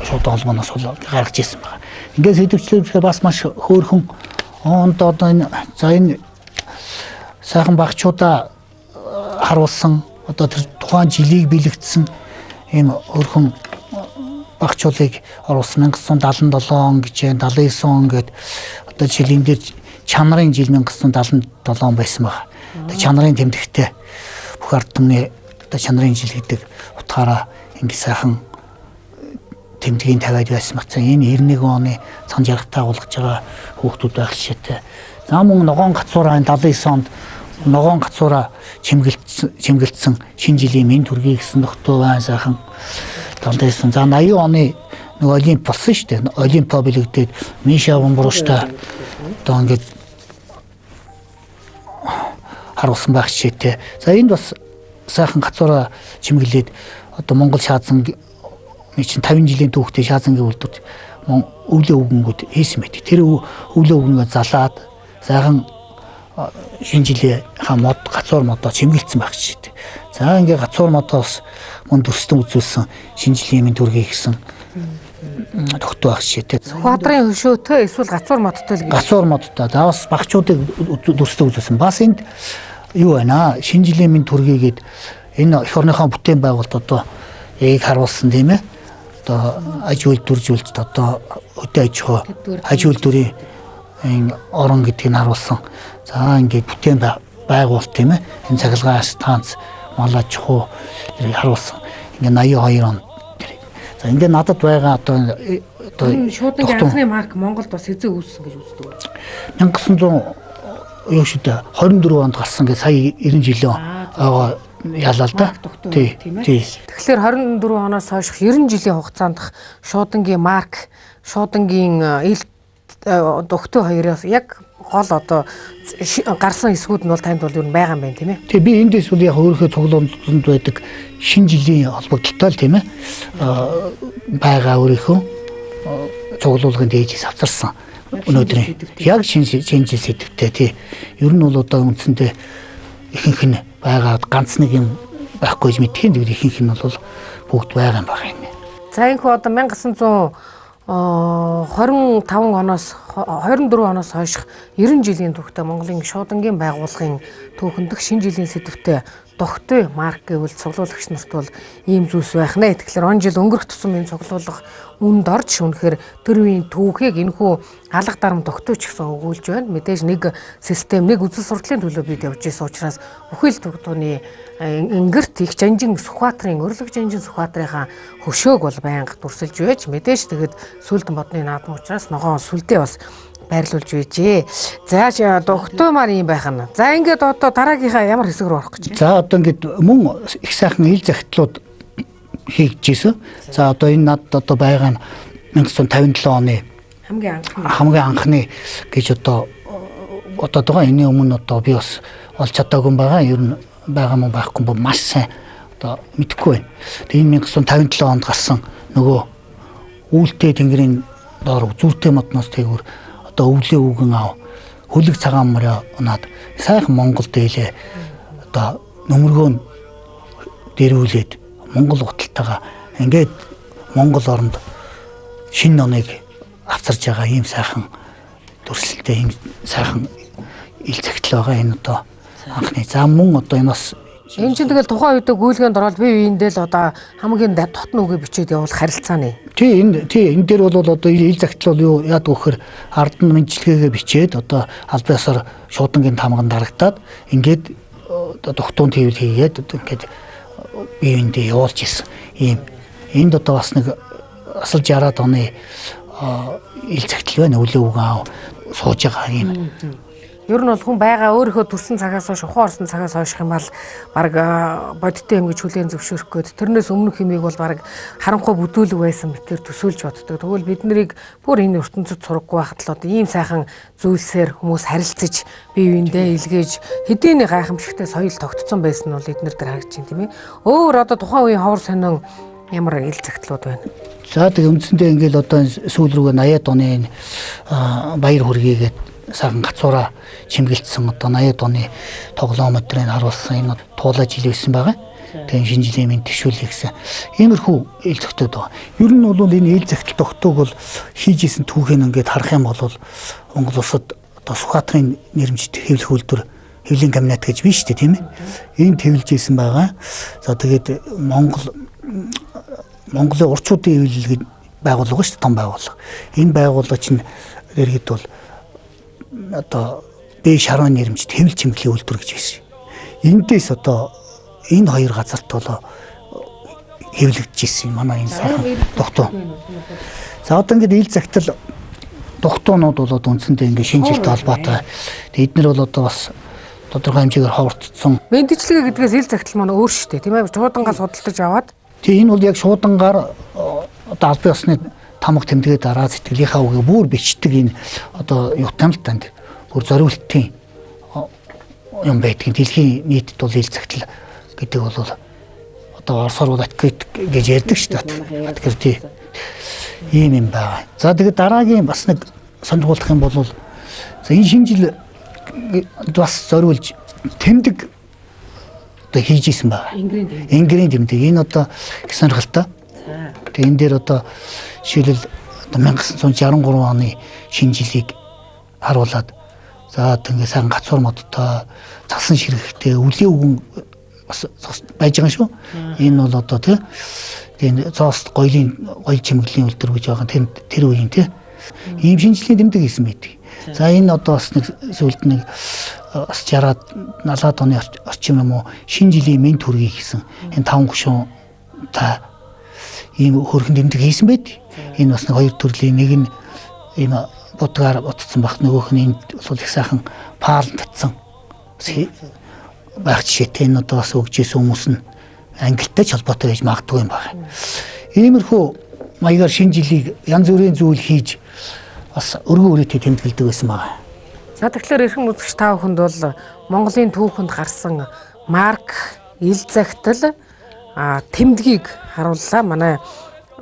шуудан холбооноос бол гаргаж ирсэн байна. Ингээд сэдвчлээ бас маш хөөрхөн онд одоо энэ за энэ сайхан багчуудаа харуулсан одоо тэр тухайн жилийг бэлэгдсэн ийм хөөрхөн багчуулыг оруулсан 1977 он гэж 79 он гэд одоо жишээл энэ дээр чанарын жил 1977 он байсан баг. Одоо чанарын тэмдэгтээ бүх ард түмний одоо чанарын жил гэдэг утгаараа ингэ сайхан тэмдгийг тавиад байсан баг. Энэ 91 оны сан жаргатай уулгаж байгаа хүүхдүүд байх жишээтэй. За мөн ногоон гацуураа 79 онд ногоон гацуураа чимгэлцсэн шинэ жилийн мэнд төргий гэсэн нөхдөө байна сайхан 79. За 80 оны нэг олимп болсон шүү дээ. Олимпо бэлэгдээд Миша Бомбруштай одоо ингээд харуулсан байх жишээтэй. За энд бас сайхан гацуураа чимгэлээд одоо Монгол шаазан чинь 50 жилийн түүхтэй шаазангийн үйлдвэрт өвлөө өвгөнгүүд хийсэн байдаг. Тэр өвлөө өвгөнгөө залаад сайхан шинэ жилийнхаа мод гацуур модоо чимгэлцсэн байх жишээтэй. За ингээ гацуур модоос мөн дүрслэн үзүүлсэн шинэ жилийн мэнд төргий гэсэн тогтоо байх жишээтэй. Сүхбаатарын хөшөөтэй эсвэл гацуур модтой л гэж. Гацуур модтой. За бас багчуудыг дүрслэн үзүүлсэн. Бас энд юу байна? Шинэ жилийн мэнд төргийгээд энэ эх орныхоо бүтээн байгуулалт одоо яг харуулсан тийм ээ. Одоо аж үйлдвэржүүлэлт одоо хөдөө аж ахуй аж үйлдвэрийн энэ орон гэдгийг харуулсан. За ингээд бүтээн байгуулалт тийм ээ. Энэ цахилгаан станц, мал аж ахуй харуулсан. Ингээд 82 он. За ингээд надад байгаа одоо шуудангийн анхны марк Монголд бас хэзээ үүссэн гэж үздэг үү? 1900 юу шүү дээ 24 онд гарсан гэж сая 90 жилийн байгаа ялаа л да. Тий. Тэгэхээр 24 оноос хойш 90 жилийн хугацаанд шуудангийн марк, шуудангийн ил догтөө хоёроос яг гол одоо гарсан хэсгүүд нь бол танд бол юу байгаа юм байна тийм ээ. Тий, би эндээс бол яг өөрийнхөө цуглуулсанд байдаг шинэ жилийн холбогдлолтой л тийм ээ байгаа өөрийнхөө цуглуулгын дээжээс авчирсан. Өнөөдрийн яг шинэ жил сэдвтэй тий. Ер нь бол одоо үндсэндээ ихэнх нь байгаа ганц нэг юм байхгүй гэж мэдхийн зүгээр ихэнх нь бол бүгд байгаа юм байна. За энэхүү одоо 1925 оноос 24 оноос хойш 90 жилийн түүхтэй Монголын шуудангийн байгууллагын түүхэн дэх шинэ жилийн сэдвтэй догтой марк гэвэл цуглуулагч нарт бол ийм зүйлс байх нэ. Тэгэхээр он жил өнгөрөх тусам энэ цуглуулга үнд орж үнэхээр тэр үеийн түүхийг энэхүү алга дарам догтой ч гэсэн өгүүлж байна. Мэдээж нэг систем, нэг үзэл сурдлын төлөө бид явж исэн учраас бүхэл тогтооны ингэрт их жанжин Сүхбаатарын өрлөг жанжин Сүхбаатарынхаа хөшөөг бол байнга дүрсэлж байж мэдээж тэгэд сүлд модны наадам учраас ногоон сүлдээ бас байрлуулж байжээ. За догтоймаар юм байх нь. За ингээд одоо дараагийнхаа ямар хэсэг рүү орох гэж байна? За одоо ингээд мөн их сайхан ил захидлууд хийгдчихсэн. За одоо энэ над одоо байгаа нь 1957 оны хамгийн анхны гэж одоо бодоод байгаа. Энэний өмнө одоо би бас олж чадаагүй юм байгаа. Ер нь байгаа мөн байхгүй юм маш сайн одоо мэдэхгүй байна. Тэгээ энэ 1957 онд гарсан нөгөө үйлтэй тэнгэрийн доор зүүртэй модноос тээгүүр одоо өвлийн үгэн ав хөлөг цагаан морь унаад сайхан Монгол дээлээ одоо нөмөргөө дэрвүүлээд Монгол гуталтайгаа ингээд Монгол оронд шинэ оныг авчирж байгаа ийм сайхан дүрслэлтэй ийм сайхан ил цагтл байгаа. Энэ одоо анхны за мөн одоо энэ бас энэ чинь тэгэл тухайн үед гүйлгээнд ороод бие биендээ л одоо хамгийн дотны үгээ бичээд явуулах харилцааны. Тий, энэ тий энэ дээр бол одоо ил загтал бол юу яадаг вөхөр ард нь мэдчилгээгээ бичээд одоо албан ёсоор шуудангийн тамган дарагтаад ингээд одоо дугтуун тийвэл хийгээд ингээд бие биендээ явуулж исэн. Ийм энд одоо бас нэг асал 60-аад оны ил загтал байна. Өвлөө үгэн аав сууж байгаа ийм. Ер нь бол хүн байгаа өөрийнхөө төрсэн цагаас хойш ухаан орсон цагаас хойш юм бол баг бодиттой юм гэж хүлээн зөвшөөрөх гээд тэрнээс өмнөх юмыг бол баг харанхуй бүдүүлэг байсан мэтэр төсөөлж боддог. Тэгвэл бид нарыг бүр энэ ертөнцид сураггүй байхад л одоо ийм сайхан зүйлсээр хүмүүс харилцаж бие биендээ илгээж хэдийний гайхамшигтай соёл тогтцсон байсан нь бол эднэр дээр харагдаж байна тийм ээ. Өөр одоо тухайн үеийн ховор сонин ямар ил загтлууд байна? За тэг үндсэндээ ингээл одоо сүүл рүүгээ 80-ад оны баяр хүргэгээд сайхан гацуура чимгэлдсэн одоо 80-ад оны тоглоом өдрийг харуулсан энэ туулай жил байсан байгаа. Тэгээ шинэ жилийн мэнд төвшүүлэх гэсэн иймэрхүү ил зохиолтод байгаа. Ер нь бол энэ ил захидал тогтоог бол хийж исэн түүхийг ингээд харах юм бол Монгол улсад одоо Сүхбаатарын нэрмжит хэвлэх үйлдвэр хэвлийн кабинет гэж биш үү тийм ээ. Энд хэвлэж исэн байгаа. За тэгээд Монголын урчуудын хэвлэл гэж байгууллага шүү дээ, том байгууллага. Энэ байгууллага чинь иргэд бол одоо Б шарван нэрмжит хэвлэл чимэглэлийн үйлдвэр гэж байсан. Эндээс одоо энэ хоёр газарт бол хэвлэгдэж исэн манай энэ сайхан дугтуу. За одоо ингээд ил загтал дугтуунууд бол үндсэндээ ингээд шинэ жилтэй холбоотой. Тэгээд эднэр бол одоо бас тодорхой хэмжээгээр ховорцсон. Мэндчлэгээ гэдгээс ил загтал маань өөр шүү дээ, тийм ээ? Шуудангаа судалдаж аваад. Тийм, энэ бол яг шуудангаар одоо албан ёсны тамга тэмдэгээ дараа сэтгэлийнхаа үгийг бүр бичдэг энэ одоо юутай л танд бүр зориултын юм байдгийг дэлхийн нийтэд бол ил загтал гэдэг бол одоо орсоор бол аткрит гэж ярьдаг шүү дээ. Аткрит тий. Ийм юм байгаа. За тэгээд дараагийн бас нэг сонирхолтой юм бол за энэ шинэ жил бас зориулж тэмдэг одоо хийж исэн байгаа. Энгэрийн тэмдэг. Энэ одоо их сонирхолтой. Тэгээ энэ дээр одоо жишээлбэл 1963 оны шинэ жилийг харуулад за тэгээ сайхан гацуур модтой цасан ширхэгтэй үлийн үгэн бас байж байгаа шүү. Энэ бол одоо тий энэ зоос гоёлын гоёл чимэглэлийн үйлдвэр гэж байгаа тэр үеийн тий ийм шинэ жилийн тэмдэг хийсэн байдаг. За энэ одоо бас нэг сүүлд нэг бас 60-аад 70-аад оны орчим юм уу шинэ жилийн мэнд хүргэе гэсэн энэ таван гүшүүн та ийм хөрхэн тэмдэг хийсэн байд. Энэ бас нэг хоёр төрлийн нэг нь ийм будгаар ботцсон байх, нөгөөх нь энд бол их сайхан паал татсан байх жишээтэй. Энэ одоо бас өгч исэн хүмүүс нь англитай ч холбоотой байж магадгүй юм байна. Иймэрхүү маягаар шинэ жилийг янз бүрийн зүйл хийж бас өргөн үрээтэй тэмдэглэдэг байсан байна. За тэгэхээр эрхэм үзэгч та бүхэнд бол Монголын түүхэнд гарсан марк, ил захидал, тэмдгийг харууллаа. Манай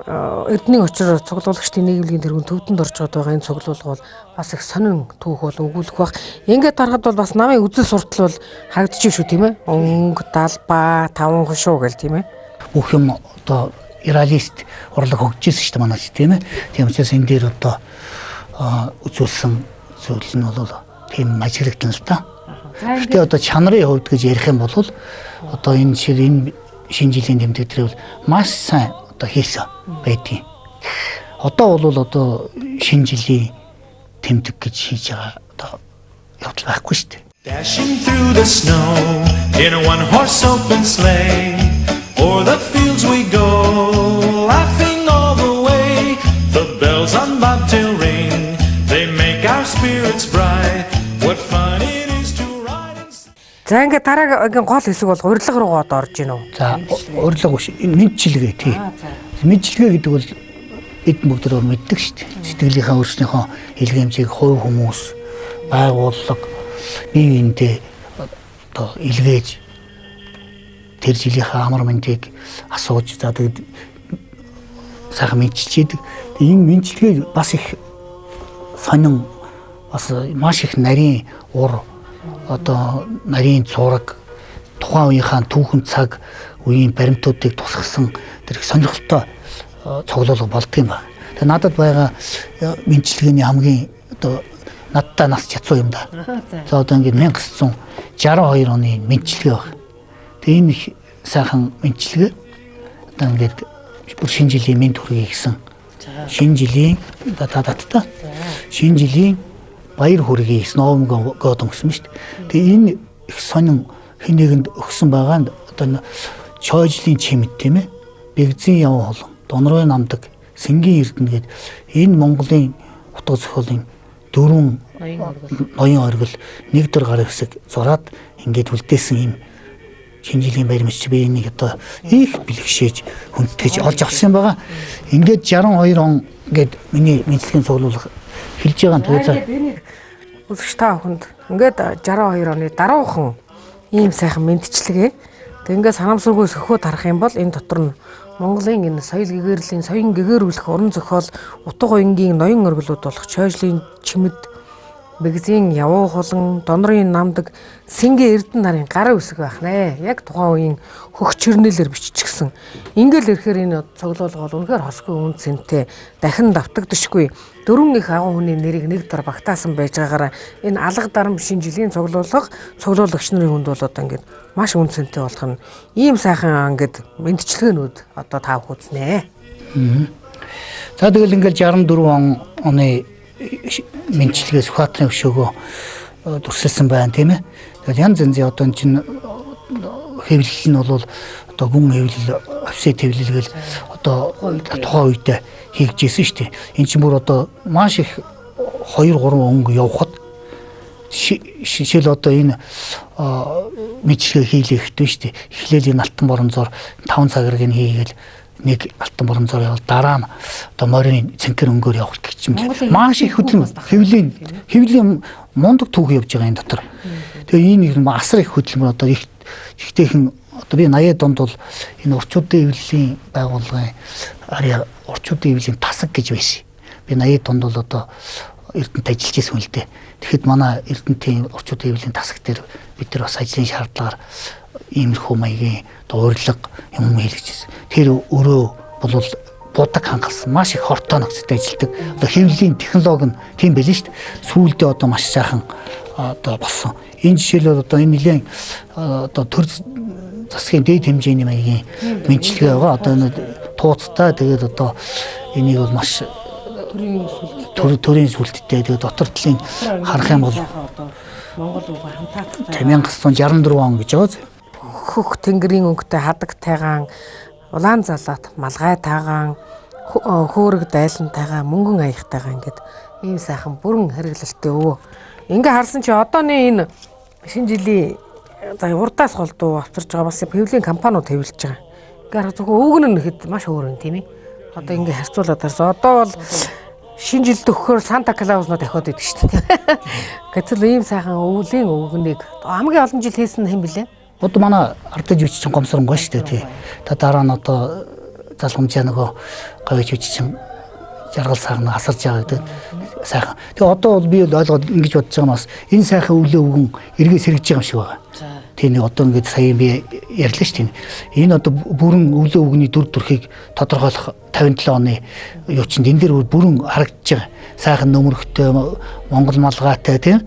Эрдэнийн очир цуглуулагчдын нийгэмлэгийн тэргүүн төвдөнд орж байгаа энэ цуглуулга бол бас их сонин түүх бол өгүүлэх бах. Ингээд харахад бол бас намын үзэл суртал бол харагдчих шүү тийм ээ. Өнгө, далбаа, таван хошуу гэл тийм ээ. Бүх юм одоо реалист урлаг хөгжижсэн шүү дээ манай ч тийм ээ. Тийм учраас энэ дээр одоо үзүүлсэн зүйл нь бол тийм ажиглагдана л та. Гэхдээ одоо чанарын хувьд гэж ярих юм бол одоо энэ шир энэ шинэ жилийн тэмдэг дээр бол маш сайн одоо хийсэн байдгийг. Одоо бол одоо шинэ жилийн тэмдэг гэж хийж байгаа одоо явдал байхгүй шүү дээ. Dashing through the snow in a one horse open sleigh, o'er the fields we go, laughing all the way. The bells on bobtail ring, they make our spirits bright. What fun it is to ride and За ингээд дараагийн гол хэсэг бол урилга руугаа одоо орж гинөө. За урилга биш мэдчилгээ тий. Мэдчилгээ гэдэг бол эд бүгдөө мэддэг шүү дээ. Сэтгэлийнхаа өөрснийхөө илгээмжийг хувь хүмүүс, байгууллага бие биендээ одоо илгээж тэр жилийнхаа амар мэндийг асууж за тэгэд сайхан мэдчилж идэг. Энэ мэдчилгээ бас их сонин бас маш их нарийн ур одоо нарийн зураг тухайн үеийнхаа түүхэн цаг үеийн баримтуудыг тусгасан тэр их сонирхолтой цуглуулга болдго юм байна. Тэгээ надад байгаа мэдчилгээний хамгийн одоо надтай нас чацуу юм да. За одоо ингээд 1962 оны мэдчилгээ баг. Тэгээ энэ их сайхан мэдчилгээ одоо ингээд бүр шинэ жилийн мэнд хүргэе гэсэн. Шинэ жилийн датта. Шинэ жилийн баяр хүргэе гэсэн Новым годом гэсэн шүү дээ. Тэгээ энэ их сонин хэн нэгэнд өгсөн байгаа нь одоо чойжлын чимэд тийм ээ. Бэгзийн яван холон, Донрой намдаг, Сэнгийн эрдэнэ гээд энэ Монголын утга зохиолын дөрвөн ноён оргил нэг дор гар хэсэг зураад ингээд үлдээсэн юм шинэ жилийн баяр мэт би энийг одоо их бэлгшээж хүндэтгэж олж авсан юм байгаа. Ингээд 62 он гээд миний мэдлэгийн цуглуулга хэлж байгаа нь тэгээ за үзэгч та бүхэнд ингээд 62 оны даруухан ийм сайхан мэдчилгээ. Тэг ингээд санамсаргүй сөхөөд харах юм бол энэ дотор нь Монголын энэ соёл гэгэрлийн соён гэгэрүүлэх уран зохиол, утга уянгийн ноён оргилууд болох чойжлын чимэд, Бэгзийн явуу хулан, Донрын намдаг, Сэнгийн эрдэнэ нарын гар үсэг байх нэ. Яг тухайн үеийн хөгчөрнөлөөр биччихсэн. Ингээл ирэхээр энэ цуглуулга бол үнэхээр хосгүй үн цэнтэй, дахин давтагдашгүй. Дөрвөн их агуу хүний нэрийг нэг дор багтаасан байж байгаагаараа энэ алга дарам шинэ жилийн цуглуулга цуглуулагч нарын хүнд бол одоо ингээд маш үн цэнтэй болох нь ийм сайхан ингээд мэдчилгээнүүд одоо та бүхэн үзнэ. За тэгэл ингээл 64 оны мэдчилгээ Сүхбаатарын өшөөгөө дүрсэлсэн байна тийм ээ. Тэгэл янз янзын одоо энэ чинь хэвлэл нь бол одоо гүн хэвлэл, офсет хэвлэл гэл одоо тухайн үедээ хийгжсэн шүү дээ. Энэ чинь бүр одоо маш их 2 3 өнгө явхад жишээл одоо энэ мэдчилгээ хийлээ хэрэгтэй шүү дээ. Эхлээл энэ алтан боронзоор 5 цагрыг нь хийгээл нэг алтан боронзоор явал дараа нь одоо морин цэнхэр өнгөөр явах гэж юм. Маш их хөдөлмөр хэвлийн мундаг түүх явж байгаа энэ дотор. Тэгээ энэ их асар их хөдөлмөр одоо их ихтэйхэн одоо би 80-аад онд бол энэ орчуудын хэвлэлийн байгууллагын арья орчуудын хэвлэлийн тасаг гэж байсан. Би 80-аад онд бол одоо Эрдэнэт ажиллаж байсан хүн л дээ. Тэгэхэд манай Эрдэнэтийн орчуудын хэвлэлийн тасаг дээр бид нар бас ажлын шаардлагаар иймэрхүү маягийн одоо урилга юм хийлгэж байсан. Тэр өрөө бол будаг хангалсан маш их хортой нөхцөлд ажилладаг. Одоо хэвлэлийн технологи нь тийм байлээ шүү дээ. Сүүлдээ одоо маш сайхан одоо болсон. Энэ жишээлбэл одоо энэ нэлээд одоо төр засгийн дээд хэмжээний маягийн мэдчилгээ байгаа. Одоо энэ тууцтай тэгээд одоо энийг бол маш төрийн сүлттэй тэгээд дотор талын харах юм бол Монгол угаа хамтааттай 1964 он гэж байгаа. Хөх тэнгэрийн өнгөтэй хадаг тайгаан, улаан залаат малгай тайгаан, хөөрөг дайлантайгаа, мөнгөн аягтайгаа ингээд ийм сайхан бүрэн хэрэглэлтэй өвөө. Ингээ харсан чи одооны энэ шинэ жилийн за урдаас голдуу авчирж байгаа бас хэвлэлийн компаниуд хэвлэж байгаа. Ингээ харах зөвхөн өвгөн нь ихэд маш өөр юм тийм ээ. Одоо ингээ харьцуулаад харсан. Одоо бол Шинэ жилд өгөхөөр Санта Клаус нөө дахиад идэг шүү дээ. Гэтэл ийм сайхан өвлийн өвгөнийг хамгийн олон жил хийсэн нь хэн блэ? Одоо манай ардаж үуч чинь гомсронгой шүү дээ тий. Та дараа нь одоо залгамжаа нөгөө говьж үуч чинь жаргал сайхан асарж байгаа гэдэг сайхан. Тэгээ одоо бол би бол ойлгоод ингэж бодож байгаа нь бас энэ сайхан өвлөө өвгөн эргээ сэргэж байгаа юм шиг байгаа. Тийм нэг одоо ингээд сая би ярьлаа шүү дээ. Энэ одоо бүрэн өвлөө өвгөний дүр төрхийг тодорхойлох 57 оны юу чинь энэ дээр бүрэн харагдаж байгаа. Сайхан нөмөрхтэй, Монгол малгайтай тийм.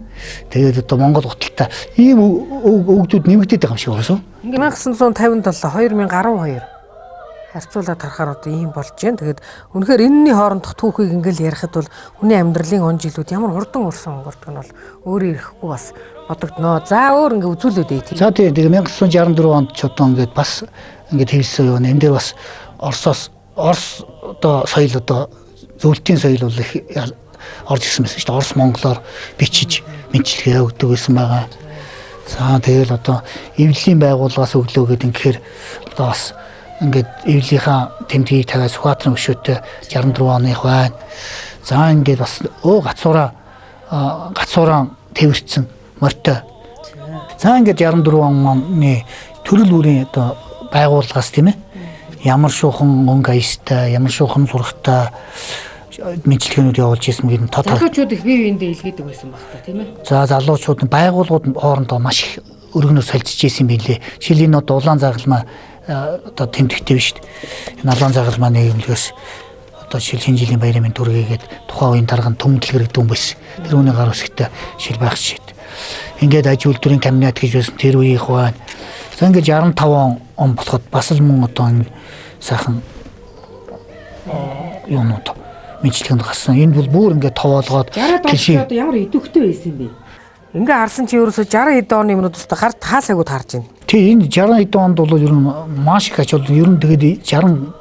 Тэгээд одоо Монгол гуталтай ийм өвгдүүд нэмэгдээд байгаа юм шиг байна шүү. 1957 2012 харьцуулаад харахаар одоо ийм болж байна. Тэгээд үнэхээр энэний хоорондох түүхийг ингээл ярихад бол хүний амьдралын он жилүүд ямар хурдан урсан өнгөрдөг нь бол өөрөө ирэхгүй бас бодогдноо. За өөр ингээ үзүүлээд ээ тийм. За тийм. Тэгээ 1964 онд ч одоо ингээд бас ингээд хийсэн юу. Энэ дээр бас Оросоос Орос одоо соёл одоо зөвлөлтийн соёл бол их орж ирсэн байсан шүү дээ. Орос монголоор бичиж мэдлэгээ өгдөг байсан байгаа. За тэгэл одоо эвлэлийн байгууллагаас өглөө гэдэг ингэхээр одоо бас ингээд эвлийнхаа тэмдгийг тавиад Сүхбаатарын өшөөтэй 64 оных байна. За ингээд бас гацуураа тэвэрсэн морьтой. За ингээд 64 оны төрөл бүрийн одоо байгууллагаас тийм ээ ямар шуухан өнгө аястай, ямар шуухан зурагтай мэдлэгнүүд явуулж ирсэн гэдэг нь тодорхой. Залуучууд их бие биендээ илгээдэг байсан баг та тийм ээ. За залуучууд нь байгууллагууд хоорондоо маш их өргөнөөр солилцож ирсэн билээ. Жишээл энэ одоо улаан загалмаа одоо тэмдэгтэй биш шүү дээ. Энэ улаан загалмаа нийгэмлэгээс одоо жишээл шинэ жилийн баярын мэнд түргээгээд тухайн үеийн дарга нь түмдлэгэр гэдэг хүн байсан. Тэр хүний гар үсгтэй шил байх шид. Ингээд аж үйлдвэрийн кабинет гэж байсан тэр үеийнх байна. За ингээд 65 он болоход бас л мөн одоо энэ сайхан юунууд мэдлэгэнд гарсан. Энэ бол бүр ингээд товоолгоод 60 одоо ямар идэвхтэй байсан юм бэ? Ингээ харсан чи ерөөсө 60 хэд оны юмнууд өстө гар таасаагүй таарж байна. Тий, энэ 60 хэд онд бол ер нь маш их ач холбогдол. Ер нь тэгээд 65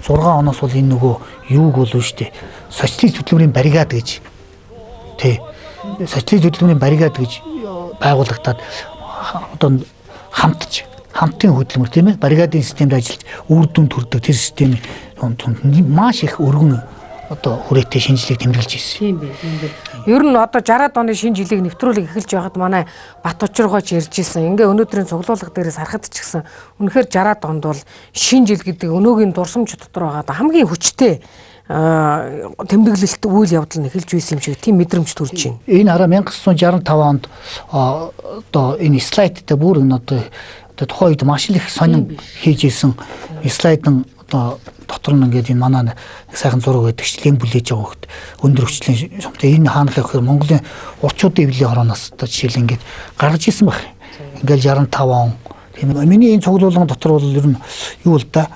6 оноос бол энэ нөгөө юуг болов шүү дээ. Социалист хөдөлмөрийн бригад гэж. Тий. Социалист хөдөлмөрийн бригад гэж байгуулагдаад одоо хамтж хамтын хөдөлмөр тийм ээ. Бригадын системд ажиллаж үр дүн төрдөг тэр системийн маш их өргөн одоо хүрээтэй шинэ жилийг тэмдэглэж ирсэн. Тийм бэ, тийм бэ. Ер нь одоо 60-аад оны шинэ жилийг нэвтрүүлэг эхэлж байхад манай Бат Учиргооч ярьж исэн. Ингээ өнөөдрийн цуглуулга дээрээс харахад ч гэсэн үнэхээр 60-аад онд бол шинэ жил гэдэг өнөөгийн дурсамж дотор байгаа хамгийн хүчтэй тэмдэглэлт үйл явдал нь эхэлж байсан юм шиг тийм мэдрэмж төрж байна. Энэ хараа 1965 онд одоо энэ слайдтай бүр энэ одоо тухайн үед маш их сонин хийж исэн слайд нь одоо дотор нь ингээд энэ манай нэг сайхан зураг байдаг ч лэм бүлээж байгаа хөхт өндөр хүчлийн шумтай энэ хаанах явахаар Монголын урчуудын эвлийн хорооноос одоо жишээл ингээд гаргаж исэн баг. Ингээл 65 он тийм ээ. Миний энэ цуглуулгын дотор бол ер нь юу л да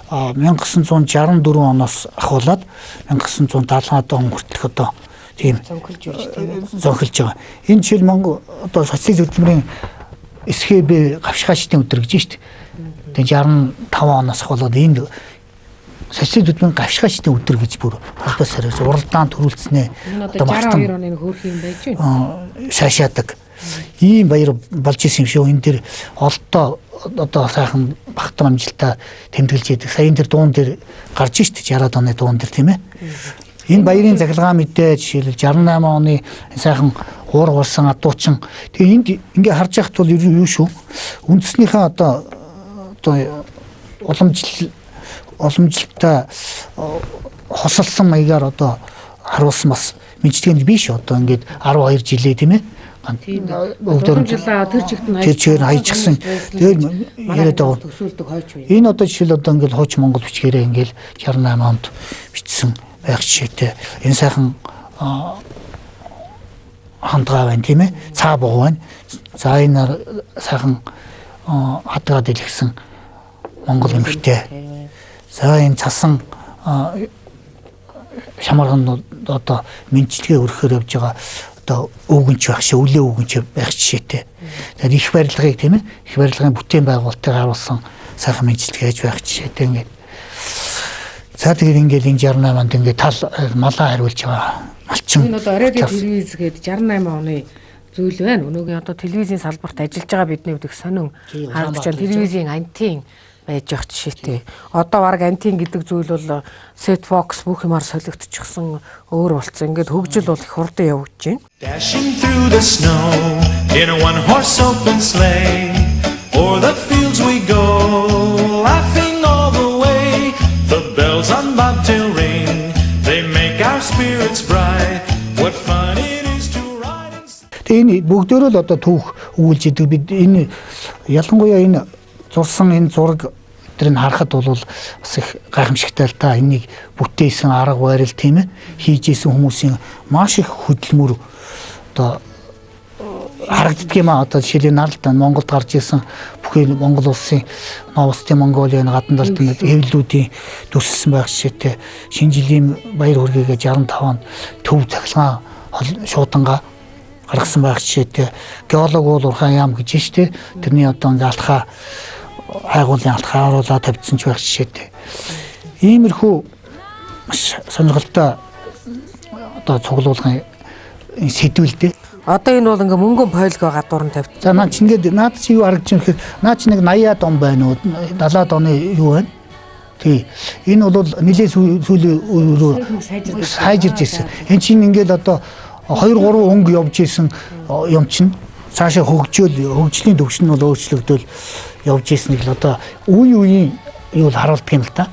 1964 оноос ахуулаад 1970 он хүртэлх одоо тийм зөнхөлж байгаа. Энэ жишээл Монгол одоо социалист хөдөлмөрийн СХБ гавшгаачдын өдөр гэж шүү дээ. Тэгээ 65 оноос ахуулаад энэ социалист хөдөлмөрийн гавшгаачдын өдөр гэж бүр албаас хариуц уралдаан төрүүлснээ одоо 62 оны хөөрхөн юм байж байна. Шаашаадаг. Ийм баяр болж исэн юм шүү. Энэ дэр олдоо одоо сайхан багтан амжилтаа тэмдэглэж идэг. Сая энэ дэр дуун дээр гарч штэ 60-аад оны дуун дээр тийм ээ. Энэ баярын захилгаан мэдээ жишээлбэл 68 оны сайхан уур гурсан адуучин. Тэгээ энд ингээ харж байхад бол юу шүү. Үндснийхээ одоо уламжлалтай хосолсон маягаар одоо харуулсан бас мэдлэгэнд биш одоо ингээд 12 жилээ тийм ээ. Уламжлалаа тэр чигт нь тэр чигээр хайчихсан. Тэгээд яриад байгаа. Төсөөлдөг хойч үе. Энэ одоо жишээл одоо ингээд хууч Монгол бичгээрээ ингээд 68 онд бичсэн байх жишээтэй. Энэ сайхан хандгаа байна тийм ээ. Цаа бугуй байна. За энэ сайхан хадгаа дэлгсэн Монгол эмэгтэй. За энэ цасан шамарган одоо мэдлэгээ өргөхөөр явж байгаа одоо өвгөнч байх шиг өвлөө өвгөнч байх жишээтэй. Тэгэхээр их барилгыг тийм ээ их барилгын бүтээн байгуулалтыг харуулсан сайхан мэдлэг хийж байх жишээтэй ингээд. За тэгээд ингээд энэ 68 онд ингээд тал малаа хариулж байгаа. Малчин. Энэ одоо радио телевиз гээд 68 оны зүйл байна. Өнөөгийн одоо телевизийн салбарт ажиллаж байгаа бидний хувьд их сонин харагдаж байна. Телевизийн антын байж явах жишээтэй. Одоо бараг антин гэдэг зүйл бол set box бүх юмар солигдчихсан өөр болцсон. Ингээд хөгжил бол их хурдан явагдаж байна. Dashing through the snow in a one horse open sleigh. O'er the fields we go, laughing all the way. The bells on bobtail ring, they make our spirits bright. What fun it is to ride and Тэгээ энэ бүгдөө л одоо түүх өгүүлж идэг. Бид энэ ялангуяа энэ зурсан энэ зураг тэрийг харахад бол бас их гайхамшигтай л та. Энийг бүтээсэн арга барил тийм ээ хийж исэн хүмүүсийн маш их хөдөлмөр одоо харагддаг юм а. Одоо жишээлбэл наралт Монголд гарч исэн бүхий Монгол улсын Новости Монголын гадна талд хэвлэлүүдийн дүрсэлсэн байх жишээтэй. Шинэ жилийн баяр хүргэгээ 65 онд төв цахилгаан шуудангаа гаргасан байх жишээтэй. Геолог бол Урхан яам гэж штэ. Тэрний одоо ингээ алтхаа хайгуулын алтхаа оруулаад тавьдсан ч байх жишээтэй. Иймэрхүү маш сонирхолтой одоо цуглуулгын сэдвэлдээ. Одоо энэ бол ингээ мөнгөн пойлгоо гадуур нь тавьчихсан. За наа чи ингээд наад чи юу харагдаж байна гэхээр наа чи нэг 80-аад он байна уу? 70-аад оны юу байна? Тий. Энэ бол нэлээд сүүлийн үеэр сайжирж ирсэн. Энэ чинь ингээд одоо 2 3 өнгө явж исэн юм чинь цаашаа хөгжөөл хөгжлийн төвшин нь бол өөрчлөгдөөл явж ирснийг л одоо үе үеийн юу л харуулдаг юм л та.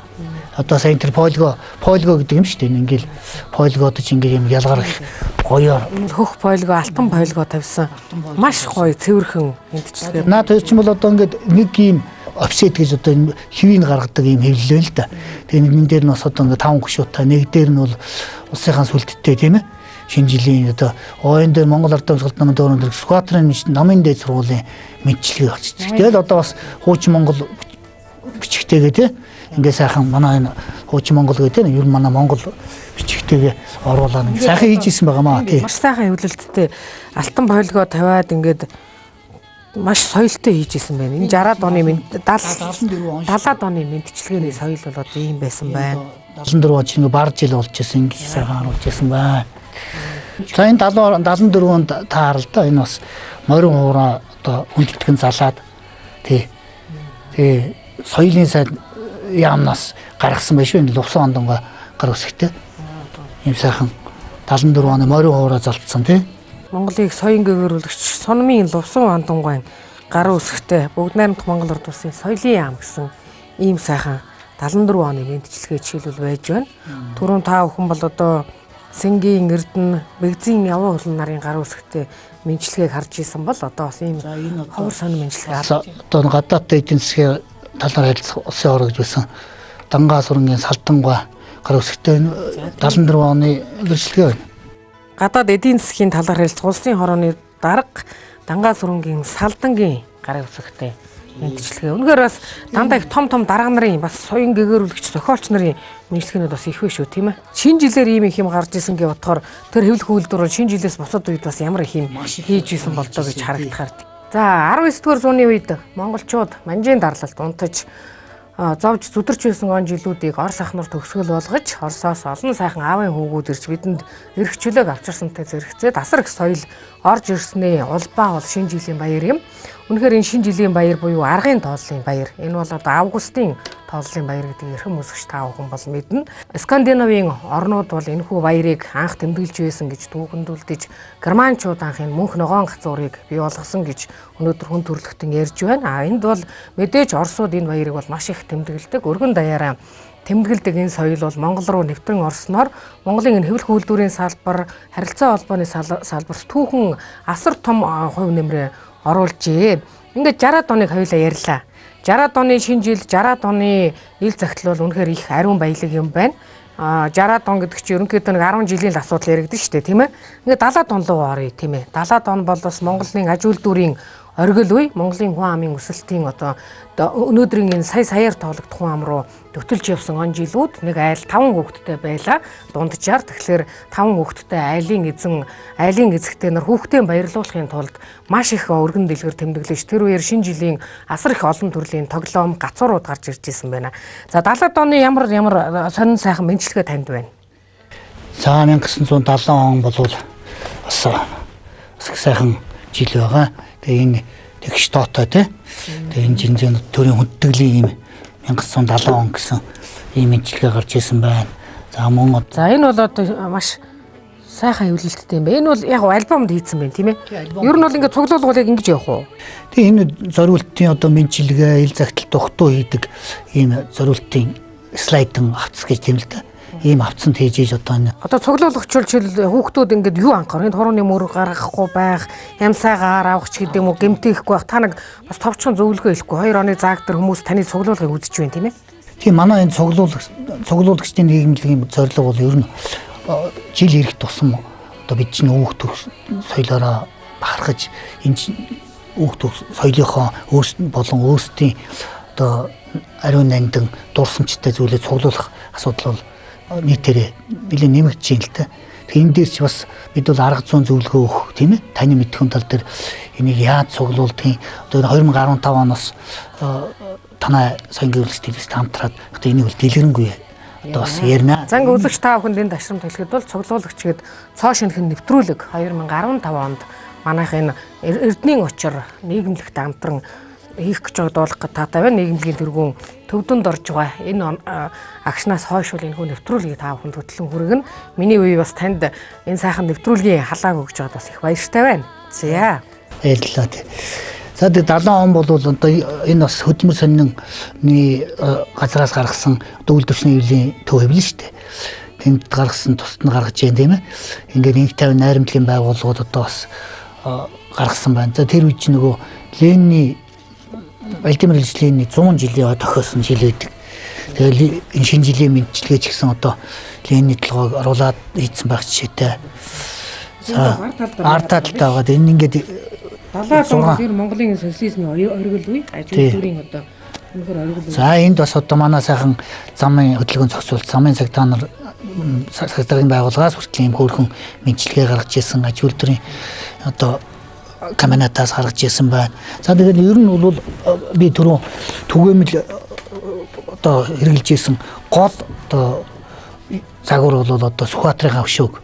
Одоо сайн тэр пойлго гэдэг юм шүү дээ. Ингээл пойлгоод ч ингээл юм ялгаар их гоёор хөх пойлго, алтан пойлго тавьсан. Маш гоё цэвэрхэн мэдчилгээ. Наад хоёр чинь бол одоо ингээд нэг юм офсет гэж одоо энэ хэвийг гаргадаг юм хэвлэл л да. Тэгээ нэгэн дээр нь бас одоо ингээд 5 гишүүтэй, нэг дээр нь бол улсынхаа сүлдтэй тийм ээ. Шинэ жилийн одоо оюун дээр Монгол Ард Түмсгалт намын дөрөв дээр Сүхбаатарын намын дээд сургуулийн мэдчилгээ очсон. Тэгэл одоо бас хуучин Монгол бичгтэйгээ тий ингээ сайхан манай энэ хуучин Монгол гэдэг нь ер нь манай Монгол бичгтэйгээ оруулаад ингээ сайхан хийж исэн байгаамаа тий. Маш сайхан хэвлэлттэй алтан пойлгоо тавиад ингээд маш соёлтой хийж исэн байна. Энэ 60-аад оны 70-аад оны мэдчилгээний соёл бол одоо ийм байсан байна. 74 он чинь ингээ бар жил болж исэн ингээ сайхан харуулж исэн байна. За энэ 74 онд таарал да энэ бас морин хуураа одоо хүндэтгэн залаад тий. Тий соёлын сайд яамнаас гаргасан байх шүү. Энэ Лувсан ондонго гар үсгтэй. Ийм сайхан 74 оны морин хуураа залтсан тий. Монголыг соён гэгэрүүлэгч Сунмын Лувсан ондонгойн гар үсгтэй Бүгд найрамдах Монгол Ард Улсын соёлын яам гэсэн ийм сайхан 74 оны мэдчилгээ жишээлбэл байж байна. Түрүүн та бүхэн бол одоо Сэнгийн Эрдэнэ, Бэгзийн Яван хулан нарын гар үсгтэй мэдчилгээг харж исэн бол одоо бас ийм ховор сонин мэдчилгээ харж байна. Одоо гадаадтай эдийн засгийн талаар харилцах улсын хороо гэж байсан. Дангаа сурангийн Салдангуй гар үсгтэй 74 оны гэрчлэгээ байна. Гадаад эдийн засгийн талаар харилцах улсын хорооны дарга Дангаа сурангийн Салдангийн гар үсгтэй мэдчилгээ. Үнэхээр бас дандаа их том том дарга нарын бас соён гэгэрүүлэгч зохиолч нарын мэдчилгээнүүд бас их вэ шүү тийм ээ. Шинэ жилээр ийм их юм гарч исэн гэж бодохоор тэр хэвлэх үйлдвэр бол шинэ жилээс бусад үед бас ямар их юм хийж исэн болдоо гэж харагдахаар. За 19-р зууны үед монголчууд манжийн дарлалд унтаж зовж зүдэрч байсан он жилүүдийг Орос ах нар төгсгөл болгож Оросоос олон сайхан аавын хүүгүүд ирж бидэнд эрх чөлөөг авчирсантай зэрэгцээд асар их соёл орж ирснээ улбаа бол шинэ жилийн баяр юм. Үнэхээр энэ шинэ жилийн баяр буюу аргын тооллын баяр. Энэ бол одоо августын тооллын баяр гэдэг эрхэм үзэгч та бүхэн бол мэднэ. Скандинавын орнууд бол энэхүү баярыг анх тэмдэглэж байсан гэж түүхэндүүлдэж германчууд анх энэ мөнх ногоон гацуурыг бий болгосон гэж өнөөдөр хүн төрөлхтөн ярьж байна. А энд бол мэдээж Оросууд энэ баярыг бол маш их тэмдэглэдэг. Өргөн даяараа тэмдэглэдэг энэ соёл бол Монгол руу нэвтрэн орсноор Монголын энэ хэвлэх үйлдвэрийн салбар, харилцаа холбооны салбарт түүхэн асар том хувь нэмрээ оруулжээ. Ингээд 60-аад оныг хоёулаа ярьлаа. 60-аад оны шинэ жил, 60-аад оны ил захидал бол үнэхээр их ариун баялаг юм байна. 60-аад он гэдэг чинь ерөнхийдөө нэг 10 жилийн л асуудал яригдэн шүү дээ, тийм ээ. Ингээд 70-аад он руу оръё, тийм ээ. 70-аад он бол бас Монголын аж үйлдвэрийн оргил үе, Монголын хүн амын өсөлтийн одоо өнөөдрийн энэ сая саяар тоологдох хүн ам руу төтөлж явсан он жилүүд нэг айл 5 хүүхэдтэй байлаа. Дунджаар тэгэхээр 5 хүүхэдтэй айлын эзэн, айлын эзэгтэй нар хүүхдээ баярлуулахын тулд маш их өргөн дэлгэр тэмдэглэж тэр үеэр шинэ жилийн асар их олон төрлийн тоглоом, гацуурууд гарч ирж исэн байна. За 70-аад оны ямар ямар сонин сайхан мэдчилгээ танд байна? За 1970 он бол бас их сайхан жил байгаа. Тэгээ энэ тэгш тоотой тий. Тэгээ энэ жинзэн төрийн хүндэтгэлийн ийм 1970 он гэсэн ийм мэндчилгээ гарч ирсэн байна. За мөн за энэ бол одоо маш сайхан хэвлэлттэй юм байна. Энэ бол яг альбомд хийцэн байна, тийм ээ. Ер нь бол ингээд цуглуулгыг ингэж явах уу? Тийм, энэ зориултын одоо мэндчилгээ, ил загтал дугтуу хийдэг ийм зориултын слайдын авцс гэж тийм л дээ. Ийм авцсанд хийж иж одоо энэ одоо цуглуулагчул хүүхдүүд ингээд юу анхаар энэ хурууны мөр гаргахгүй байх, ямсайгаар авах ч гэдэг юм уу, гэмтээхгүй байх. Та нэг бас товчхон зөвлөгөө хэлэхгүй. 2 оны зааг дээр хүмүүс таны цуглуулгыг үзэж байна, тийм ээ. Тийм, манай энэ цуглуулагчдын нийгэмлэгийн зорилго бол ер нь жил ирэх тусам одоо бид чинь үүх төгс соёлоороо бахархаж энэ үүх төгс соёлынхоо өөрсдөд болон өөрсдийн одоо ариун нандин дурсамжтай зүйлээ цуглуулах асуудал бол нийтээрээ нэлээд нэмэгдэж байна л та. Тэгэхээр энэ дээр ч бас бид бол арга зүйн зөвлөгөө өгөх, тийм ээ. Таны мэдхэн тал дээр энийг яаж цуглуулдгийг одоо 2015 оноос танай соён гэрүүлэгч телевизтэй хамтраад одоо энийг бол дэлгэрэнгүй одоо бас ярина. За ингээ үзэгч та бүхэнд энэ ташрамт хэлэхэд бол цуглуулагч гээд цоо шинхэн нэвтрүүлэг 2015 онд манайх энэ Эрдэнийн очор нийгэмлэгт амтран хийх гэж байгаа дуулах гэж таатай байна. Нийгэмлэгийн тэргүүн төвдөнд орж байгаа. Энэ агшнаас хойш бол энэхүү нэвтрүүлгийг та бүхэнд хөтлөн хүргэнэ. Миний үе бас танд энэ сайхан нэвтрүүлгийн халааг өгж байгаад бас их баяртай байна. За. Баярлалаа. За тэгээ 70 он бол одоо энэ бас хөдөлмөр сонин газраас гаргасан одоо үйл төвчний хэвлэлийн төв хэвлэл шүү дээ. Тэнд гаргасан тусад нь гаргаж जैन, тийм ээ. Ингээд инх тавин найрамдлын байгууллагууд одоо бас гаргасан байна. За тэр үед чинь нөгөө Ленины Владимир Ильич Ленины 100 жилийн тохиосон жил байдаг. Тэгэл энэ шинэ жилийн мэндчилгээ ч гэсэн одоо Ленины толгойг оруулаад хийцэн байх жишээтэй. За ард талд байгаа. Энэ ингээд 70 тэр Монголын социализмын оргил үе, аж үйлдвэрийн одоо үнэхээр оргил үе. За энд бас одоо манай сайхан замын хөдөлгөөн зохицуулт, замын цагтаа нар цаг даргын байгууллагаас хүртэл ийм хөөрхөн мэндчилгээ гаргаж ирсэн, аж үйлдвэрийн одоо комбинатаас гаргаж ирсэн байна. За тэгэхээр ер нь бол би түрүү түгээмэл одоо хэрэгжилж ирсэн гол одоо загвар бол одоо Сүхбаатарын авшөөг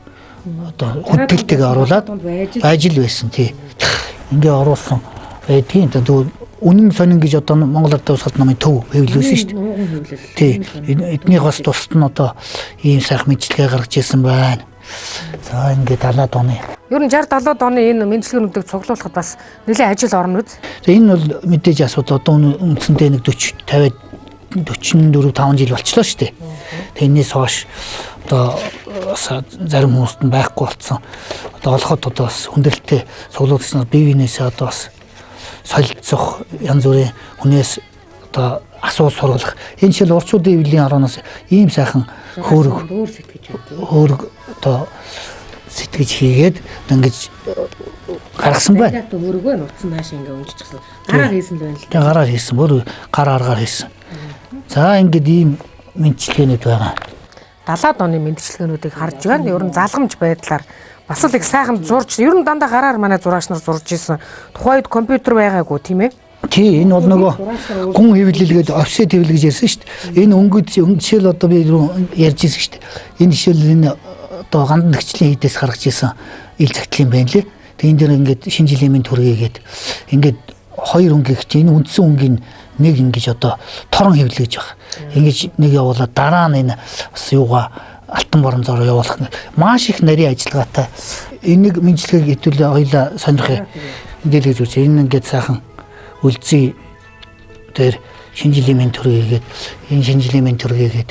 одоо хүндэтгэлтэйгээ оруулаад байж л байсан, тий. Ингээ оруулсан байдгийн. Тэгвэл үнэн сонин гэж одоо Монгол Ардын Урсгалт намын төв хэвлүүлсэн шүү дээ. Тий. Эднийх бас тусад нь одоо ийм сайхан мэндчилгээ гаргаж ирсэн байна. За ингээд 70-аад оны. Ер нь 60 70-аад оны энэ мэндчилгээнүүдийг цуглуулахад бас нэлээд ажил орно үз. За энэ бол мэдээж асуудал. Одоо үндсэндээ нэг 40 50 44 5 жил болчлоо шүү дээ. Тэрнээс хойш одоо зарим хүмүүст нь байхгүй болсон. Одоо олоход одоо бас хүндрэлтэй цуглуулагч нар бие биенээсээ одоо бас солилцох, янз бүрийн хүнээс одоо асуулт сургалах. Энэ жишээл урчуудын хэвлэлийн орооноос ийм сайхан хөөрөг хөөрөг одоо сэтгэж хийгээд ингэж гаргасан байна. Хөөрөгөө нутсан нааш ингээ унжчихсан. Гараар хийсэн л байна л. Тэгээ гараар хийсэн. Бүр гар аргаар хийсэн. За ингээд ийм мэндчилгээнүүд байгаа. 70-аад оны мэндчилгээнүүдийг харж байна. Ер нь залгамж байдлаар бас л их сайхан зурж, ер нь дандаа гараар манай зураач нар зурж исэн. Тухайн үед компьютер байгаагүй, тийм ээ? Тий, энэ бол нөгөө гүн хэвлэл гэдэг офсет хэвлэл гэж ярьсан шүү дээ. Энэ өнгөд жишээл одоо би ярьж ирсэн шүү дээ. Энэ жишээл энэ одоо гандан тэгчлийн хийдээс гаргаж исэн ил загтлын байна лээ. Тэгээ энэ дэр ингээд шинэ жилийн мэнд хүргээгээд ингээд хоёр өнгийг чи энэ үндсэн өнгийн нэг ингэж одоо торон хэвлэл гэж байна. Ингэж нэг явуулаад дараа нь энэ бас юугаа алтан боронзоор явуулах маш их нарийн ажиллагаатай. Энийг мэндчилгээг хэдүүлээ хоёлаа сонирхъя. Мэдээлэл гэж үзье. Энэ ингээд сайхан үлзий дээр шинэ жилийн мэнд хүргээгээд энэ шинэ жилийн мэнд хүргээгээд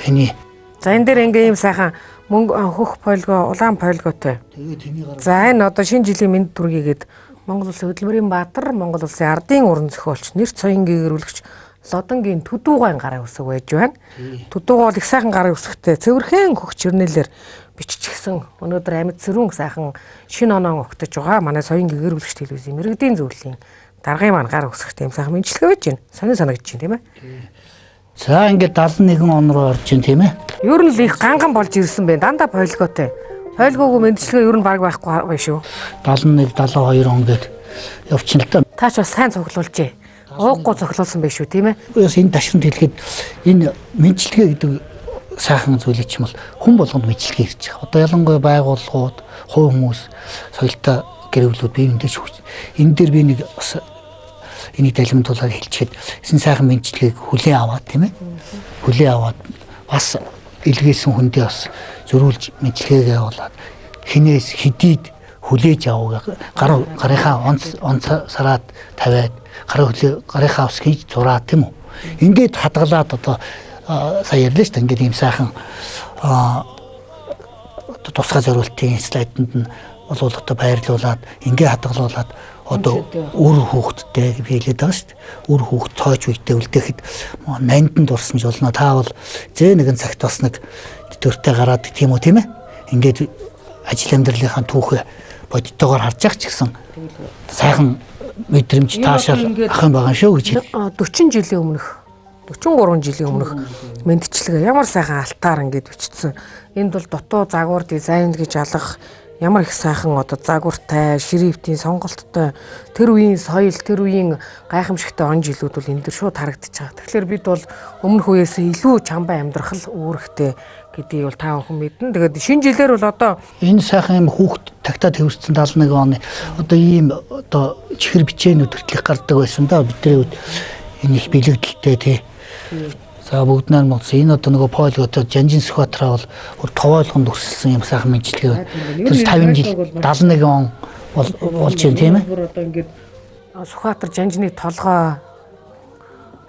хэний. За энэ дээр ингээ ийм сайхан мөнгө хөх полго, улаан полготой. За энэ одоо шинэ жилийн мэнд хүргээгээд Монгол Улсын хөдөлмөрийн баатар, Монгол Улсын ардын уран зохиолч, нэр цоён гэгэрүүлэгч Лодонгийн Төдүүгаан гарын үсэг байж байна. Төдүүгаа бол их сайхан гарын үсэгтэй цэвэрхэн хөх чирнэлээр биччихсэн. Өнөөдөр амьд сэрүүн сайхан шинэ оноо огтож байгаа. Манай соён гэгэрүүлэгч телевизийн мэргэдийн зөвлөлийн даргын маань гар үсэгтэй юм сайхан мэндчилгээ байж байна. Сонин санагдаж байна, тийм ээ. За ингээд 71 он руу орж байна, тийм ээ. Ер нь л их ганган болж ирсэн байна. Дандаа полиготой. Полигоогүй мэндчилгээ ер нь баг байхгүй байх шүү. 71 72 он гээд явчихна л та. Та ч бас сайн цуглуулжээ. Ууггүй цуглуулсан байх шүү, тийм ээ. Бас энэ ташрамт хэлэхэд энэ мэндчилгээ гэдэг сайхан зүйлийг ч юм бол хүн болгонд мэндчилгээ ирж байгаа. Одоо ялангуяа байгууллагууд, хувь хүмүүс, соёлтой гэр бүлүүд бие биендээ ч хөгж. Энэ дээр би нэг бас энийг далимдуулаад хэлчихэд эсэн сайхан мэндчилгээг хүлээн аваад тийм ээ. Хүлээн аваад бас илгээсэн хүндээ бас зөрүүлж мэндчилгээгээ явуулаад хинээс хэдийд хүлээж авах гар гарынхаа он сараад тавиад гар хүлээ гарынхаа ус хийж зураа тийм үү. Ингээд хадгалаад одоо сая ярьлаа шүү дээ. Ингээд ийм сайхан тусгай зориултын слайданд нь бол одоо байрлуулад ингээ хадгалуулад одоо үр хүүхэдтэй би хэлээд байгаа шүү дээ. Үр хүүхэд цоож үедээ үлдээхэд нандин дурсамж болно. Та бол зээ нэгэн цагт бас нэг төртэй гараад тийм үү тийм ээ. Ингээд ажил амьдралынхаа түүхээ бодтойгоор харж явах ч гэсэн сайхан мэдрэмж таашаал ах юм байгаа шүү гэж. 40 жилийн өмнөх 43 жилийн өмнөх мэндчилгээ ямар сайхан алтаар ингээд бичсэн. Энд бол дутуу загвар дизайн гэж алах ямар их сайхан одоо загвартай, шрифтийн сонголттой тэр үеийн соёл, тэр үеийн гайхамшигтай он жилүүд бол энэ дэр шууд харагдаж байгаа. Тэгэхээр бид бол өмнөх үеэс илүү чамбай амьдрах л үүрэгтэй гэдгийг бол та бүхэн мэднэ. Тэгээд шинэ жилээр бол одоо энэ сайхан юм хүүхд тагтаа тэрвэрсэн 71 оны одоо ийм одоо чихэр бичээнүүд хүртэлх гардаг байсан да бидний үед энэ их бэлэгдэлтэй тий. За бүгд нар муусан. Энэ одоо нөгөө Пол одоо Жанжин Сүхбаатараа бол бүр товойлгонд өрсөлсөн юм сайхан мэндчилгээ байна. Тэр 50 жил 71 он болж байна тийм ээ. Бүр одоо ингээд Сүхбаатар Жанжины толгой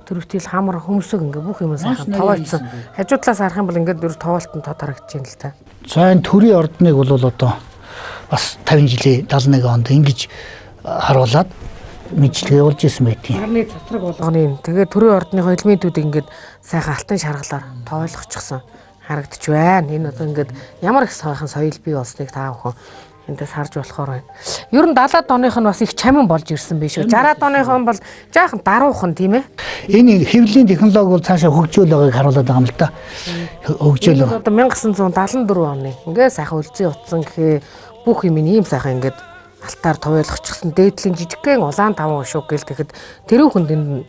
төрөвтөл хамар хөмсөг ингээ бүх юм сайхан товоойцсон. Хажуу талаас харах юм бол ингээд бүр товоолтон тод харагдаж байна л та. За энэ төрийн ордныг бол одоо бас 50 жилийн 71 онд ингэж харуулад мэдлэг явуулж исэн байдیں۔ Нарны цацраг болгоны. Тэгээ төрийн ордныхоо элементүүд ингээд сайхан алтан шаргалаар тойлгочихсон харагдаж байна. Энэ одоо ингээд ямар их сайхан соёл бий болсныг та бүхэн эндээс харж болохоор байна. Ер нь 70-аад оных нь бас их чамин болж ирсэн биш үү? 60-аад оных нь бол жаахан даруухан тийм ээ. Энэ хэвлэлийн технологи бол цаашаа хөгжөөл байгааг харуулад байгаа юм л да. Хөгжөөл. Одоо 1974 оны ингээд сайхан үлзий утсан гэхээ бүх юм ийм сайхан ингээд алтаар товойлгочихсон дээдлийн жижигхэн улаан таван шуг гэл тэгэхэд тэрүүхэнд энд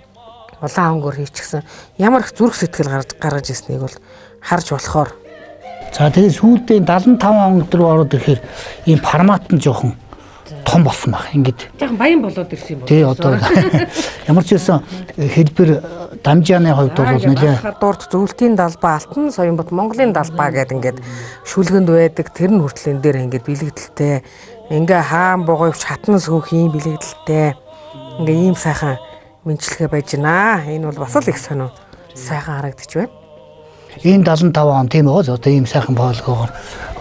улаан өнгөөр хийчихсэн ямар их зүрх сэтгэл гаргаж ирснийг бол харж болохоор. За тэгээ сүүлдээ 75 он руу ороод ирэхээр ийм формат нь жоохон том болсон баг. Ингээд жоохон баян болоод ирсэн юм байна. Тий одоо ямар ч байсан хэлбэр дамжааны хувьд бол нэлээ дурд зөвлөлтийн далбаа, Алтан Соёнбот Монголын далбаа гэдэг ингээд шүлгэнд байдаг. Тэр нь хүртэл энэ дээр ингээд бэлэгдэлтэй. Ингээ хаан бугуйвч хатан сүүх ийм бэлэгдэлтэй. Ингээ ийм сайхан мэндчилгээ байж байна. Энэ бол бас л их сонин сайхан харагдаж байна. Энэ 75 он тийм үү? Одоо ийм сайхан боолгоогоор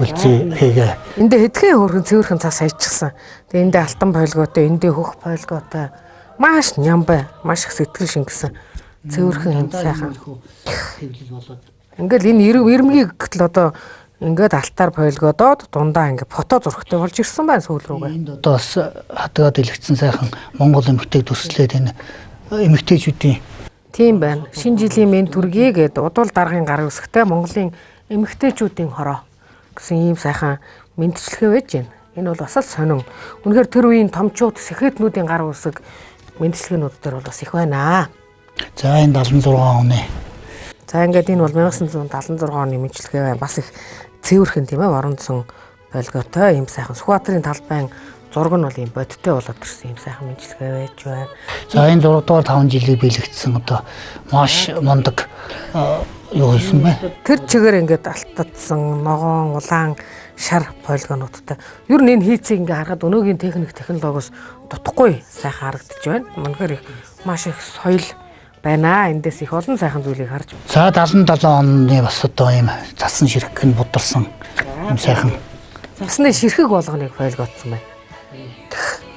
үлзий хийгээ. Энд хэдхэн хөрхөн цэвэрхэн цас хайчихсан. Тэгээ эндээ алтан полиготой, эндээ хөх полиготой маш нямбай, маш их сэтгэл шингэсэн цэвэрхэн юм сайхан хэвлэл болоод. Ингээл энэ ирмгийг гэтэл одоо ингээд алтаар полигодоод дундаа ингээд фото зурагтай болж ирсэн байна сүүл рүүгээ. Энд одоо бас хадгаад илгэцсэн сайхан Монгол эмэгтэйг төслээд энэ эмэгтэйчүүдийн тийм байна. Шинэ жилийн мэнд төргий гээд удуул даргын гар үсгтэй Монголын эмэгтэйчүүдийн хороо гэсэн ийм сайхан мэндчилгээ байж байна. Энэ бол бас л сонин. Үнэхээр тэр үеийн томчууд, сэхэтнүүдийн гар үсэг мэндчилгээнүүд дээр бол бас их байна. За энэ 76 оны. За ингээд энэ бол 1976 оны мэндчилгээ байна. Бас их цэвэрхэн тийм ээ, воронцсон болготой ийм сайхан Сүхбаатарын талбайн зураг нь бол ийм бодиттой болоод ирсэн ийм сайхан мэндчилгээ байж байна. За энэ 6 дугаар 5 жилийг бэлэгдсэн одоо маш мундаг юу хийсэн бэ? Тэр чигээр ингээд алтдсан ногоон улаан шар полигонуудтай. Ер нь энэ хийцийг ингээд харахад өнөөгийн техник технологиос дутхгүй сайхан харагдаж байна. Үнэхээр их маш их соёл байна. Эндээс их олон сайхан зүйлийг харж. За 77 оны бас одоо ийм цасан ширхэг нь бударсан юм сайхан. Цасны ширхэг болгоныг полигоцсон байна.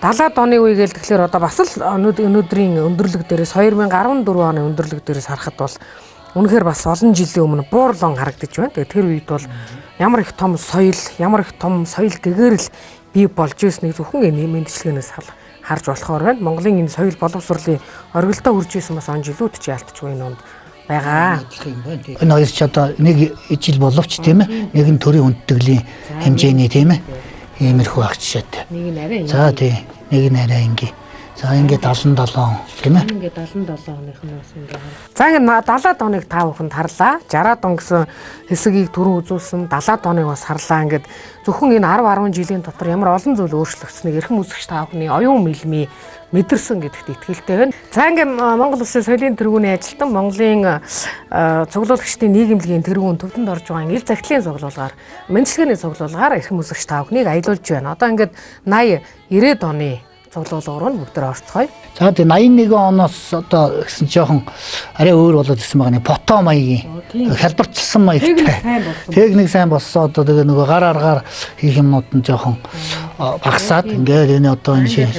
70-аад оны үе гээл тэгэхээр одоо бас л өнөөдрийн өндөрлөг дээрээс 2014 оны өндөрлөг дээрээс харахад бол үнэхээр бас олон жилийн өмнө буурлон харагдаж байна. Тэгээ тэр үед бол ямар их том соёл, ямар их том соёл гэгэрэл бий болж ирснийг зөвхөн энэ мэндчилгээнээс харж болохоор байна. Монголын энэ соёл боловсролын оргилдоо хүрж исэн бас он жилүүд ч яалтчгүй энэ онд байгаа. Энэ хоёр ч одоо нэг ижил боловч тийм ээ, нэг нь төрийн хүндэтгэлийн хэмжээний тийм ээ. Иймэрхүү ах жишээтэй. Нэг нь арай За тий, нэг нь арай ингийн. За ингээд 77 тийм ээ. Ингээд 77 оных нь бас ингээд. За ингээд 70-аад оныг та бүхэнд харлаа. 60-аад он гэсэн хэсгийг түрүү үзүүлсэн. 70-аад оныг бас харлаа. Ингээд зөвхөн энэ 10 10 жилийн дотор ямар олон зүйл өөрчлөгдсөнийг эрхэм үзэгч та бүхний оюун мэлмий мэдэрсэн гэдэгт итгэлтэй байна. За ингээд Монгол Улсын соёлын тэргүүний ажилтан Монголын цуглуулагчдын нийгэмлэгийн тэргүүн төвдөнд орж байгаа ил захидлын цуглуулгаар, мэнчилгээний цуглуулгаар эрхэм үзэгч та бүхнийг аялуулж байна. Одоо ингээд 80 90-ад оны цуглуулга руу бүгд орцгоё. За тэгээ 81 оноос одоо гэсэн жоохон арай өөр болоод ирсэн байгаа нэг фото маягийн хялбарчилсан маягтай. Техник сайн болсон. Одоо тэгээ нөгөө гар аргаар хийх юмнууд нь жоохон багасаад ингээд энэ одоо энэ шиг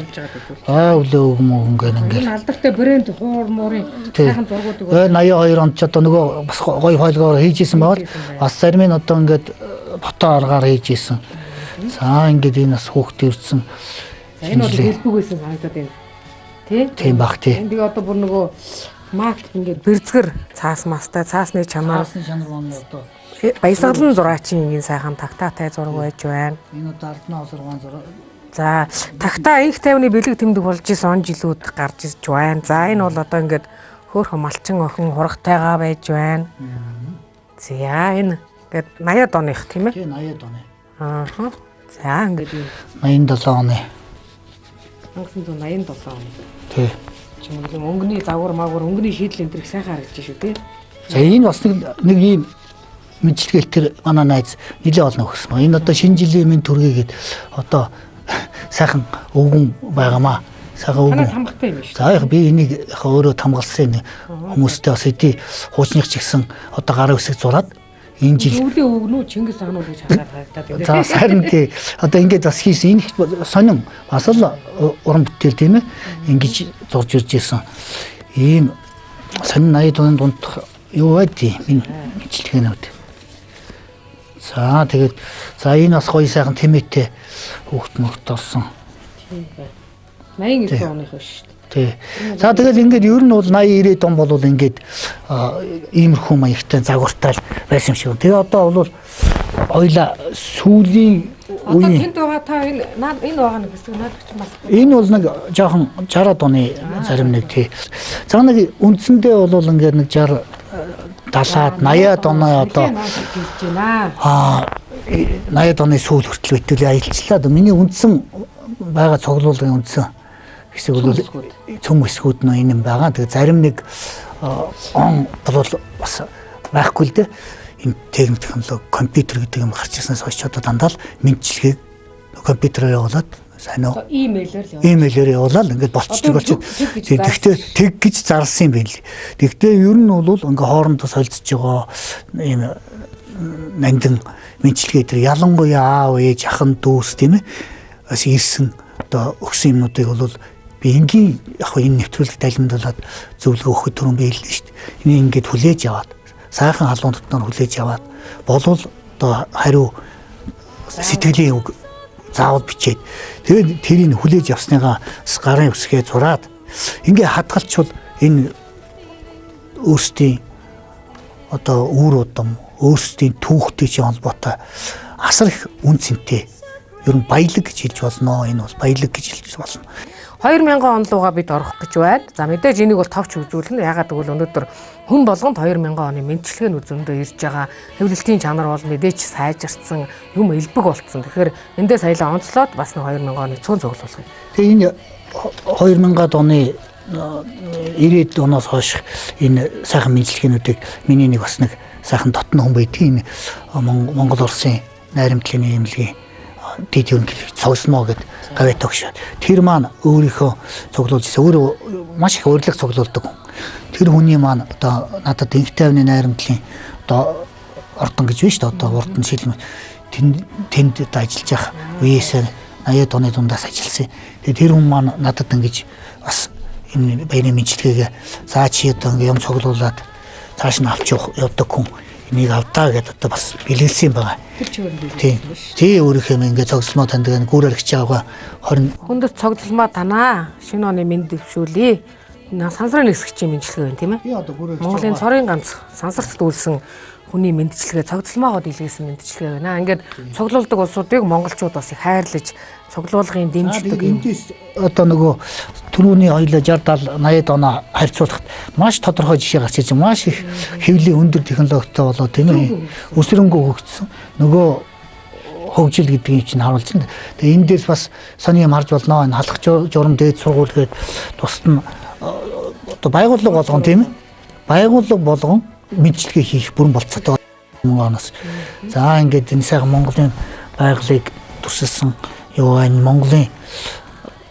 өглөө өгмөө ингээд ингээд. Энэ алдартай брэнд хуур муурын сайхан зургуудыг 82 онд ч одоо нөгөө бас гоё файлгаар хийж исэн байгаа. Бас зарим нь одоо ингээд фото аргаар хийж исэн. За ингээд энэ бас хүүхд ирсэн. Энэ бол хэлбэгээс санагдаад байна. Тэ? Тийм бах тий. Энэ тэгээ одоо бүр нөгөө мак ингээд бэрзгэр цаас мастай, цаасны чанар. Цаасны чанар маань одоо баясгалан зураачийн ингийн сайхан тагтаатай зураг байж байна. Энэ одоо арднаа осоргаан зураг. За тагтаа инх тайвны бэлэг тэмдэг болж исэн он жилүүд гарч ирж байна. За энэ бол одоо ингээд хөөхөн малчин охин хургатайгаа байж байна. За энэ ингээд 80-ад оных тийм ээ? Тийм 80-ад оны. Аа. За ингээд 87 оны. 1987 он. Тий. Чимэглэн өнгөний загвар магвар өнгөний шийдэл энэ төр их сайхан харагдаж шүү тий. За энэ бас нэг ийм мэдлэгээл тэр манай найз нэлээ олон өгсөн. Энэ одоо шинэ жилийн минь төргийгээд одоо сайхан өвгөн байгаамаа. Сайхан өвгөн. Тамгатай юм шүү. За яг би энийг яг өөрөө тамгалсан хүмүүстэй бас эдий хуучных ч гэсэн одоо гар үсэг зураад энэ жил өвлийн өвгнүү Чингис хаан уу гэж хараад харагдаад байна. За харин тий. Одоо ингээд бас хийсэн. Энэ их сонин бас л уран бүтээл тийм ээ. Ингэж зурж ирж исэн. Ийм сонин 80 оны дунд юу байдیں۔ Минь мэдлэгнүүд. За тэгээд за энэ бас гоё сайхан тэмээтэй хүүхд мөхт орсон. Тийм байна. 89 оных биш шүү дээ. Тий. За тэгэл ингээд ер нь бол 80 90 он бол ингээд иймэрхүү маягтай загвартай байсан юм шиг. Тэгээ одоо бол хоёлаа сүүлийн үеийн тэнд байгаа та энэ энэ байгаа нэг хэсэг наадах чинь бас энэ бол нэг жоохон 60-аад оны зарим нэг тий. За нэг үндсэндээ бол ингээд нэг 60 70-аад 80-аад оны одоо 80-аад оны сүүл хүртэл битүүл аялчлаа. Миний үндсэн байгаа цуглуулгын үндсэн хэсэг бол цөм хэсгүүд нь энэ юм байгаа. Тэгээ зарим нэг он бол бас байхгүй л дээ. Энэ техник технологи компьютер гэдэг юм гарч ирснээс хойш одоо дандаа л мэдчилгээг компьютерээр явуулаад сайн уу? Имэйлээр л явуулаад. Имэйлээр явуулаад ингээд болчихдог болчих. Тэгэхдээ тэг гэж зарласан юм байна л. Тэгэхдээ ер нь бол ингээ хоорондоо солилцож байгаа ийм нандин мэдчилгээ тэр ялангуяа аав ээж ахан дүүс тийм ээ бас ирсэн одоо өгсөн юмнуудыг бол би энгийн яг энэ нэвтрүүлэг далимдуулаад зөвлөгөө өгөхөд түрүүн би хэллээ шүү дээ. Энийг ингээд хүлээж аваад сайхан халуун дотноор хүлээж аваад болвол одоо хариу сэтгэлийн үг заавал бичээд тэгээд тэрийг хүлээж авсныгаа гарын үсгээ зураад ингээ хадгалчвал энэ өөрсдийн одоо үр удам өөрсдийн түүхтэй чинь холбоотой асар их үн цэнтэй ер нь баялаг гэж хэлж болно. Энэ бол баялаг гэж хэлж болно. 2000 он лугаа бид орох гэж байна. За мэдээж энийг бол товч үзүүлнэ. Ягаад гэвэл өнөөдөр хүн болгонд 2000 оны мэдчилгээ нь зөндөө ирж байгаа. Хэвлэлтийн чанар бол мэдээж сайжирсан, юм элбэг болцсон. Тэгэхээр эндээс соёлоо онцлоод бас нэг 2000 оны цөөн цуглуулах юм. Тэгээ энэ 2000-ад оны 90-ад оноос хойш энэ сайхан мэдчилгээнүүдийг миний нэг бас нэг сайхан дотно хүн байдгийг энэ Монгол улсын найрамдлын нийгэмлэгийн дэд ерөнхийлөгч цогцсмоо гэд гавьяа тогш. Тэр маань өөрийнхөө цуглуулж ирсэн. Өөрөө маш их урилга цуглуулдаг хүн. Тэр хүний маань одоо надад инх тайвны найрамдлын одоо ордон гэж байна шүү дээ. Одоо урд нь шилмэ тэнд одоо ажиллаж явах үеэсээ 80-ад оны дундаас ажилласан. Тэгээ тэр хүн маань надад ингэж бас энэ баярын мэдлэгээ заа чи одоо ингэ юм цуглуулад цааш нь авч явдаг хүн энийг авдаа гэдээ одоо бас бэлгэлсэн юм байна. Тэр чигээр нь бэлгэлсэн шүү. Тий өөрийнхөө юм ингээ цогцлмоо таньдаг гүүрээр хичээ байгаа 20 хүндэт цогцлмоо танаа шинэ оны мэнд дэвшүүлье. Сансрын нисгчийн мэдлэг байна тийм ээ. Би одоо гүүрээр Монголын цорын ганц сансарт дүүлсэн хүний мэндчилгээ цогцлмоогоо дийлгээсэн мэндчилгээ байна. Ингээд цуглуулдаг улсуудыг монголчууд бас их хайрлаж цуглуулгын дэмждэг юм. Эндээс одоо нөгөө түрүүний хоёлоо 60 70 80-ад оноо харьцуулахад маш тодорхой жишээ гарч ирж маш их хэвлийн өндөр технологитой болоо тийм ээ өсрөнгөө хөгжсөн. Нөгөө хөгжил гэдгийг чинь харуулж байна. Тэгээ энэ дээрс бас сони юм харж болно. Энэ халах журам дээд сургууль гээд тусад нь одоо байгууллага болгон тийм ээ. Байгууллага болгон мэдлэгээ хийх бүрэн болцоотой оноос. За ингээд энэ сайхан Монголын байгалыг дүрсэлсэн юу энэ Монголын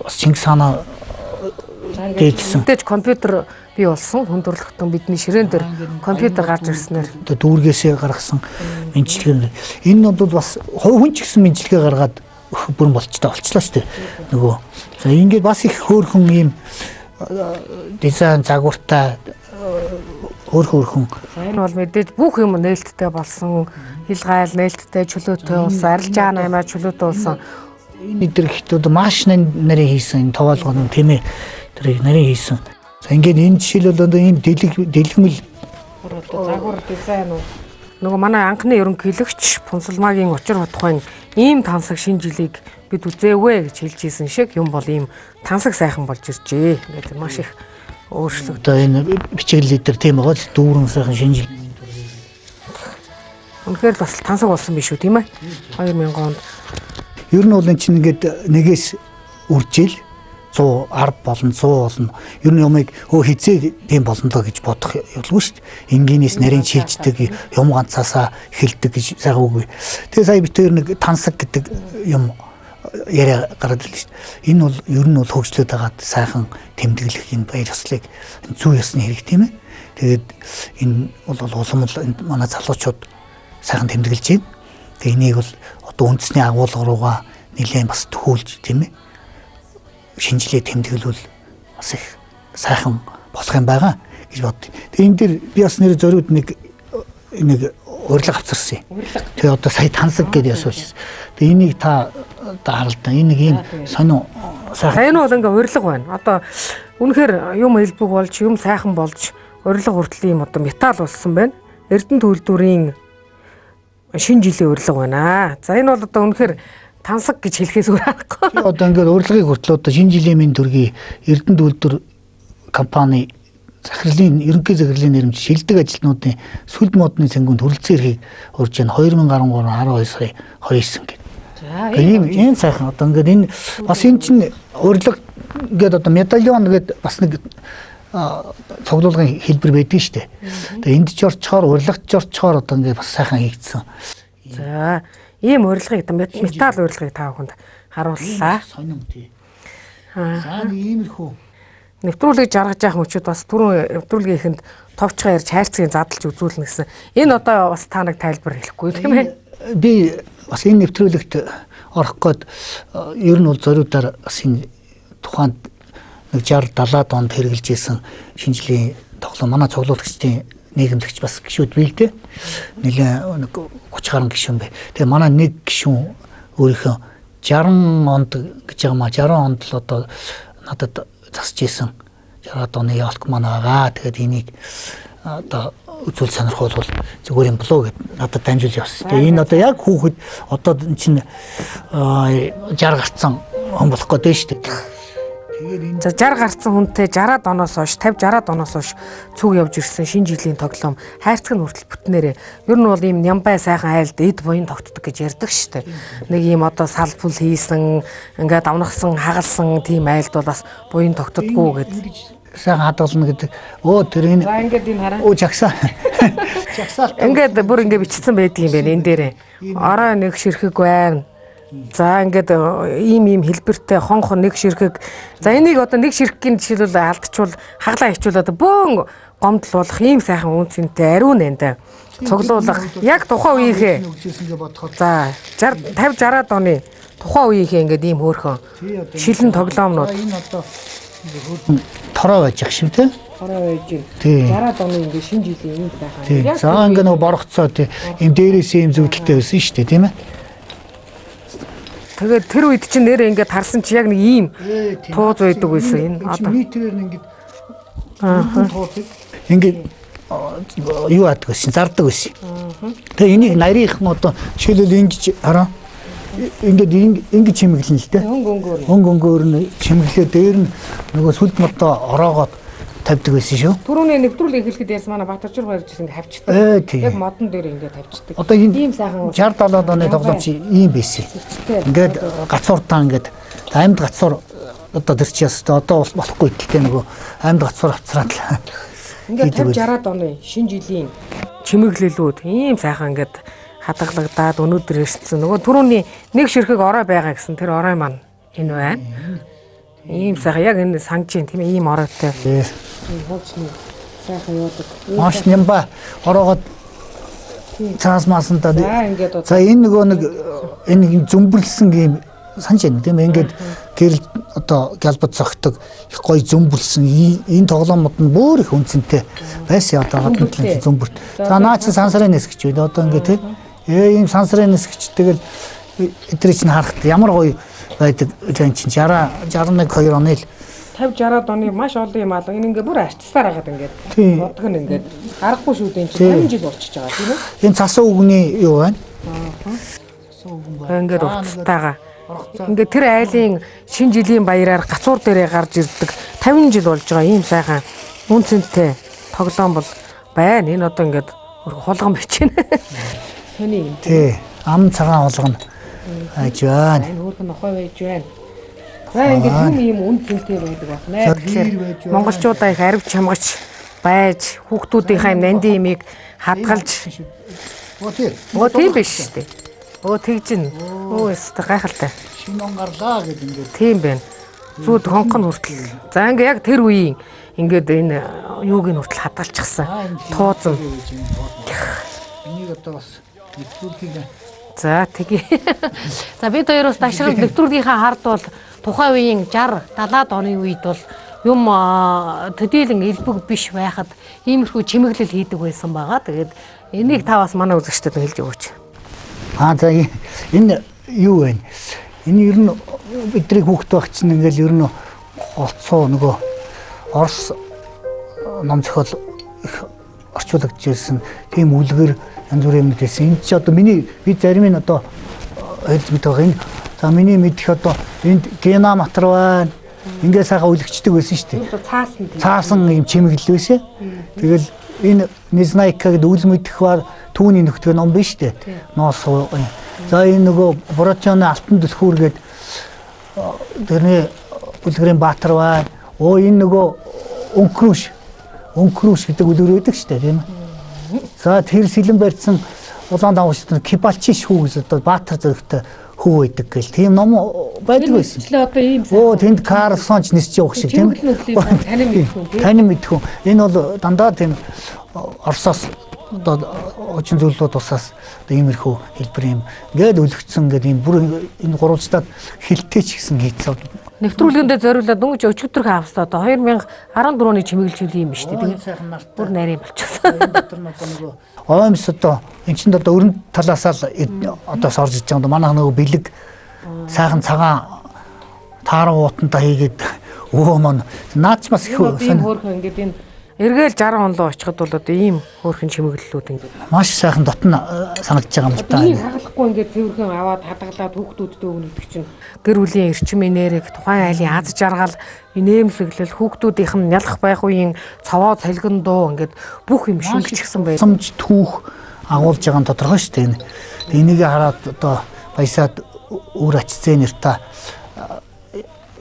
бас Чингис хаанаа дээдсэн. Мэдээж компьютер бий болсон хүн төрөлхтөн бидний ширээн дээр компьютер гарч ирснээр одоо дүүргээсээ гаргасан мэдлэгээ. Энэ бол бас хүн ч гэсэн мэдлэгээ гаргаад бүрэн болцтой болчлоо шүү дээ. Нөгөө за ингээд бас их хөөрхөн ийм дизайн загвартай хөөрхөн. За энэ бол мэдээж бүх юм нээлттэй болсон, хил гайл нээлттэй, чөлөөтэй болсон, арилжаа наймаа чөлөөтэй болсон. Энэ эдгээр ихтүүд маш нарийн хийсэн энэ тоолгоо нь тийм ээ. Тэрийг нарийн хийсэн. За ингээд энэ жишээлбэл одоо ийм дэлгэмэл загвар дизайн уу. Нөгөө манай анхны ерөнхийлөгч Пунсалмаагийн учир утгаын ийм тансаг шинэ жилийг бид үзээвэ гэж хэлж исэн шиг юм бол ийм тансаг сайхан болж иржээ. Ингээд маш их өөрчлөгд. Одоо энэ бичгэл лидер тийм байгаа л дүүрэн сайхан шинэ жил. Үнэхээр л бас тансаг болсон биш үү тийм ээ? 2000 онд. Ер нь бол энэ чинь ингээд нэгээс үржил 110 болно 100 болно. Ер нь юмыг өө хизээ тийм болно доо гэж бодох явдалгүй шүү дээ. Энгийнээс нарийн шилждэг юм ганцаасаа эхэлдэг гэж сайхан үгүй. Тэгээ сая бид тэр нэг тансаг гэдэг юм яриа гараад ирлээ шүү дээ. Энэ бол ер нь бол хөгжлөд байгаад сайхан тэмдэглэх энэ баяр ёслолыг зүй ёсны хэрэг тийм ээ. Тэгээд энэ бол улам л манай залуучууд сайхан тэмдэглэж байна. Тэгээ энийг бол одоо үндэсний агуулга руугаа нэлээд бас төхөөлж тийм ээ. Шинжилгээ тэмдэглүүл бас их сайхан болох юм байгаа гэж боддоо. Тэгээ энэ дэр би бас нэр зориуд нэг урилга авчирсан юм. Тэгээ одоо сая тансаг гэдээ асуучихсан. Тэгээ энийг та одоо харалдаа. Энэ нэг ийм сонин сайхан. Энэ бол ингээ урилга байна. Одоо үнэхээр юм хэлбэг болж, юм сайхан болж урилга хүртэл ийм одоо металл болсон байна. Эрдэнэ төлдвөрийн шинэ жилийн урилга байна. За энэ бол одоо үнэхээр тансаг гэж хэлэхээс өөр аргагүй. Одоо ингээд урилгыг хүртэл одоо шинэ жилийн минь төргийн Эрдэнэ төлдвөр компани захирлын ерөнхий захирлын нэрмж шилдэг ажилтнуудын сүлд модны цэнгүүнд хүрэлцэн ирэхийг урьж байна. 2013 12 сарын 29 гэдэг. За ийм сайхан одоо ингээд энэ бас энэ чинь урилга ингээд одоо медальон гэдэг бас нэг цуглуулгын хэлбэр байдаг шүү дээ. Тэгээ энд ч орчхоор урилгад ч орчхоор одоо ингээд бас сайхан хийгдсэн. За ийм урилгыг металл урилгыг та бүхэнд харууллаа. Сонин тий. За нэг иймэрхүү нэвтрүүлгийг жаргаж явах мөчүүд бас түрүүн нэвтрүүлгийн эхэнд товчхон ярьж хайрцгийн задлж үзүүлнэ гэсэн. Энэ одоо бас та нэг тайлбар хэлэхгүй тийм ээ. Би бас энэ нэвтрүүлэгт орох гээд ер нь бол зориудаар бас энэ тухайд нэг 60 70-аад онд хэрэгжилж исэн шинэ жилийн тоглоом манай цуглуулагчдын нийгэмлэгч бас гишүүд бий л дээ. Нэлээ нэг 30 гаруй гишүүн бай. Тэгээ манай нэг гишүүн өөрийнхөө 60 онд гэж байгаа маа 60 онд л одоо надад засч исэн 60-аад оны ялк маань байгаа. Тэгээд энийг одоо үзүүл сонирхолвол зүгээр юм болоо гэд надад дамжуулж явсан. Тэгээ энэ одоо яг хүүхэд одоо эн чинь 60 гарцсан хүн болох гэдэг шүү дээ. За 60 гарцсан хүнтэй 60-аад оноос хойш 50 60-аад оноос хойш цуг явж ирсэн шинэ жилийн тоглоом хайрцаг нь хүртэл бүтнээрээ. Ер нь бол ийм нямбай сайхан айлд эд буян тогтдог гэж ярьдаг шүү дээ. Нэг ийм одоо сал пүл хийсэн, ингээд давнахсан, хагалсан тийм айлд бол бас буян тогтдоггүй гэд. Сайхан хадгална гэдэг. Өө тэр энэ. За ингээд энэ хараа. Өө жагсаа. Жагсаалт. Ингээд бүр ингээд бичсэн байдаг юм байна энэ дээрээ. Орой нэг ширхэг байна. За ингээд ийм ийм хэлбэртэй хонхон нэг ширхэг. За энийг одоо нэг ширхгийн жишээлбэл алдчвал хаглаа хичүүл одоо бөөн гомдол болох ийм сайхан үн цэнтэй ариун нандаа цуглуулга яг тухайн үеийнхээ. За 60 50 60-аад оны тухайн үеийнхээ ингээд ийм хөөрхөн шилэн тоглоомнууд. Энэ одоо тороо байж ах шиг тий. Тороо байж. 60-аад оны ингээд шинэ жилийн ийм сайхан. За ингээд нөгөө боргоцоо тий. Ийм дээрээс ийм зүудэлтэй байсан шүү дээ тийм ээ. Тэгээд тэр үед чинь нэрээ ингээд харсан чи яг нэг ийм тууз байдаг байсан энэ одоо метрээр ингээд туузыг ингээд юу яадаг байсан, зардаг байсан. Тэгээ энийг нарийнхан одоо жишээлбэл ингэж хараа ингээд ингэж чимэглэн л дээ. Өнгө өнгөөр нь чимэглээ дээр нь нөгөө сүлд модоо ороогоод тавьдаг байсан шүү. Түрүүний нэвтрүүлэг эхлэхэд ярьсан манай Батаржур баярж ирсэн ингээ хавчдаг. Яг модон дээр ингээ тавьчихдаг. Одоо энэ ийм сайхан 60 70 оны тоглоом чи ийм байсан. Ингээд гацууртаа ингээд амьд гацуур одоо тэр чи ястаа одоо болохгүй гэдэлтэй нөгөө амьд гацуур авцраад л. Ингээд 50 60-аад оны шинэ жилийн чимэглэлүүд ийм сайхан ингээд хадгалагдаад өнөөдөр ирсэн. Нөгөө түрүүний нэг ширхэг орой байгаа гэсэн тэр орой маань энэ байна. Ийм сайхан яг энэ санаж тийм ийм оройтой. Хуучны сайхан яадаг. Маш нямба ороогоод цаас маасантаа. За энэ нөгөө нэг энэ зөмбөрлсөн ийм санаж байна тийм ингээд гэрэл одоо гялбат цогтөг их гоё зөмбөрлсөн энэ тоглоомод нь бүр их үнцэнтэй байсан одоо гадна талын зөмбөрт. За наа чи сансрын нисгч байд одоо ингээд тийм ийм сансрын нисгч тэгэл эдрий чинь харахад ямар гоё байдаг энэ чинь 60 61 2 оны л 50 60-аад оны маш олон юм алга. Энэ ингээ бүр арчсаар хагаад ингээд бодог нь ингээд аргагүй шүү дээ энэ чинь 50 жил болчихж байгаа тийм ээ. Энэ цасан үгний юу байна? Ингээд утастайгаа. Ингээд тэр айлын шинэ жилийн баяраар гацуур дээрээ гарч ирдэг 50 жил болж байгаа ийм сайхан үн цэнтэй тоглоом бол байна. Энэ одоо ингээд хулган бичнэ. Сони юм. Тий. Ам цагаан хулган байж байна. Энэ хөөрхөн нохой байж байна. За ингээд юм ийм үн цэнтэй байдаг байх нэ. Тэгэхээр монголчуудаа их аривч чамгач байж хүүхдүүдийнхээ нандин имийг хадгалж. Өө тийм биш шүү дээ. Өө тэгж ин. Өө өстө гайхалтай. Шинэ он гарлаа гэд ингээд. Тийм байна. Зүүд хонхон хүртэл. За ингээ яг тэр үеийн ингээд энэ юуг нь хүртэл хадгалчихсан. Туузан. Энийг одоо бас нэвтрүүлгийг. За тэгье. За бид хоёроос дашрал нэвтрүүлгийнхаа хард бол тухайн үеийн 60 70-аад оны үед бол юм төдийлөн элбэг биш байхад иймэрхүү чимэглэл хийдэг байсан байгаа. Тэгээд энийг та бас манай үзэгчдэд хэлж өгөөч. Аа за энэ юу вэ? Энэ ер нь бидний хүүхэд байх чинь ингээл ер нь голцоо нөгөө Орос ном зохиол их орчуулагдж ирсэн тийм үлгэр янз бүрийн юмнууд байсан. Энд чи одоо миний би зарим нь одоо хэлж мэдэх байгаа энэ за миний мэдэх одоо энд Гена матар байна. Ингээ сайхан үлгчдэг байсан шүү дээ. Цаасан цаасан юм чимэглэл байсан. Тэгэл энэ Незнайка гэдэг үл мэдэх бар түүний нөхдөг ном биш үү? Ноос. За энэ нөгөө Боротионы алтан түлхүүр гээд тэрний үлгэрийн баатар байна. Оо энэ нөгөө Өнкрүүш. Өнкрүүш гэдэг үлгэр байдаг шүү дээ, тийм ээ. За тэр сэлэн барьсан улаан давгч Кибалчи шүү гэж одоо баатар зөрөгтэй хүү байдаг гэл тийм ном байдаг байсан. Одоо ийм Оо тэнд Карлсон ч нисч явах шиг тийм ээ. Танин мэдхүн тийм. Танин мэдхүн. Энэ бол дандаа тийм Оросоос одоо очин зүйлүүд тусаас одоо иймэрхүү хэлбэр юм ингээд өлөгцсөн ингээд ийм бүр энэ гурвалжлаад хилтэй ч гэсэн хийцээ. Нэвтрүүлгэндээ зориулаад дөнгөж өчигдөрхөн авсан одоо 2014 оны чимэглэл юм биш үү? Тэгээд бүр нарийн болчихсон. Энэ дотор нөгөө оймс одоо эн чинь одоо өрн талаасаа л одоо сорж иж байгаа. Манай нөгөө бэлэг сайхан цагаан тааран уутантаа хийгээд өвөө маань наач бас их хөөрхөн ингээд энэ эргээл 60 он руу очиход бол одоо ийм хөөрхөн чимэглэлүүд ингээд маш сайхан дотн санагдаж байгаа юм л та. Энийг хагалахгүй ингээд цэвэрхэн аваад хадгалаад хүүхдүүдтэй өгнө гэдэг чинь гэр бүлийн эрчим энерги, тухайн айлын аз жаргал, инээмсэглэл, хүүхдүүдийнх нь ялах байх үеийн цовоо цалгин дуу ингээд бүх юм шингэчихсэн байх. Самж түүх агуулж байгаа нь тодорхой шүү дээ. Энийг хараад одоо баясаад үр ач зээ нэрта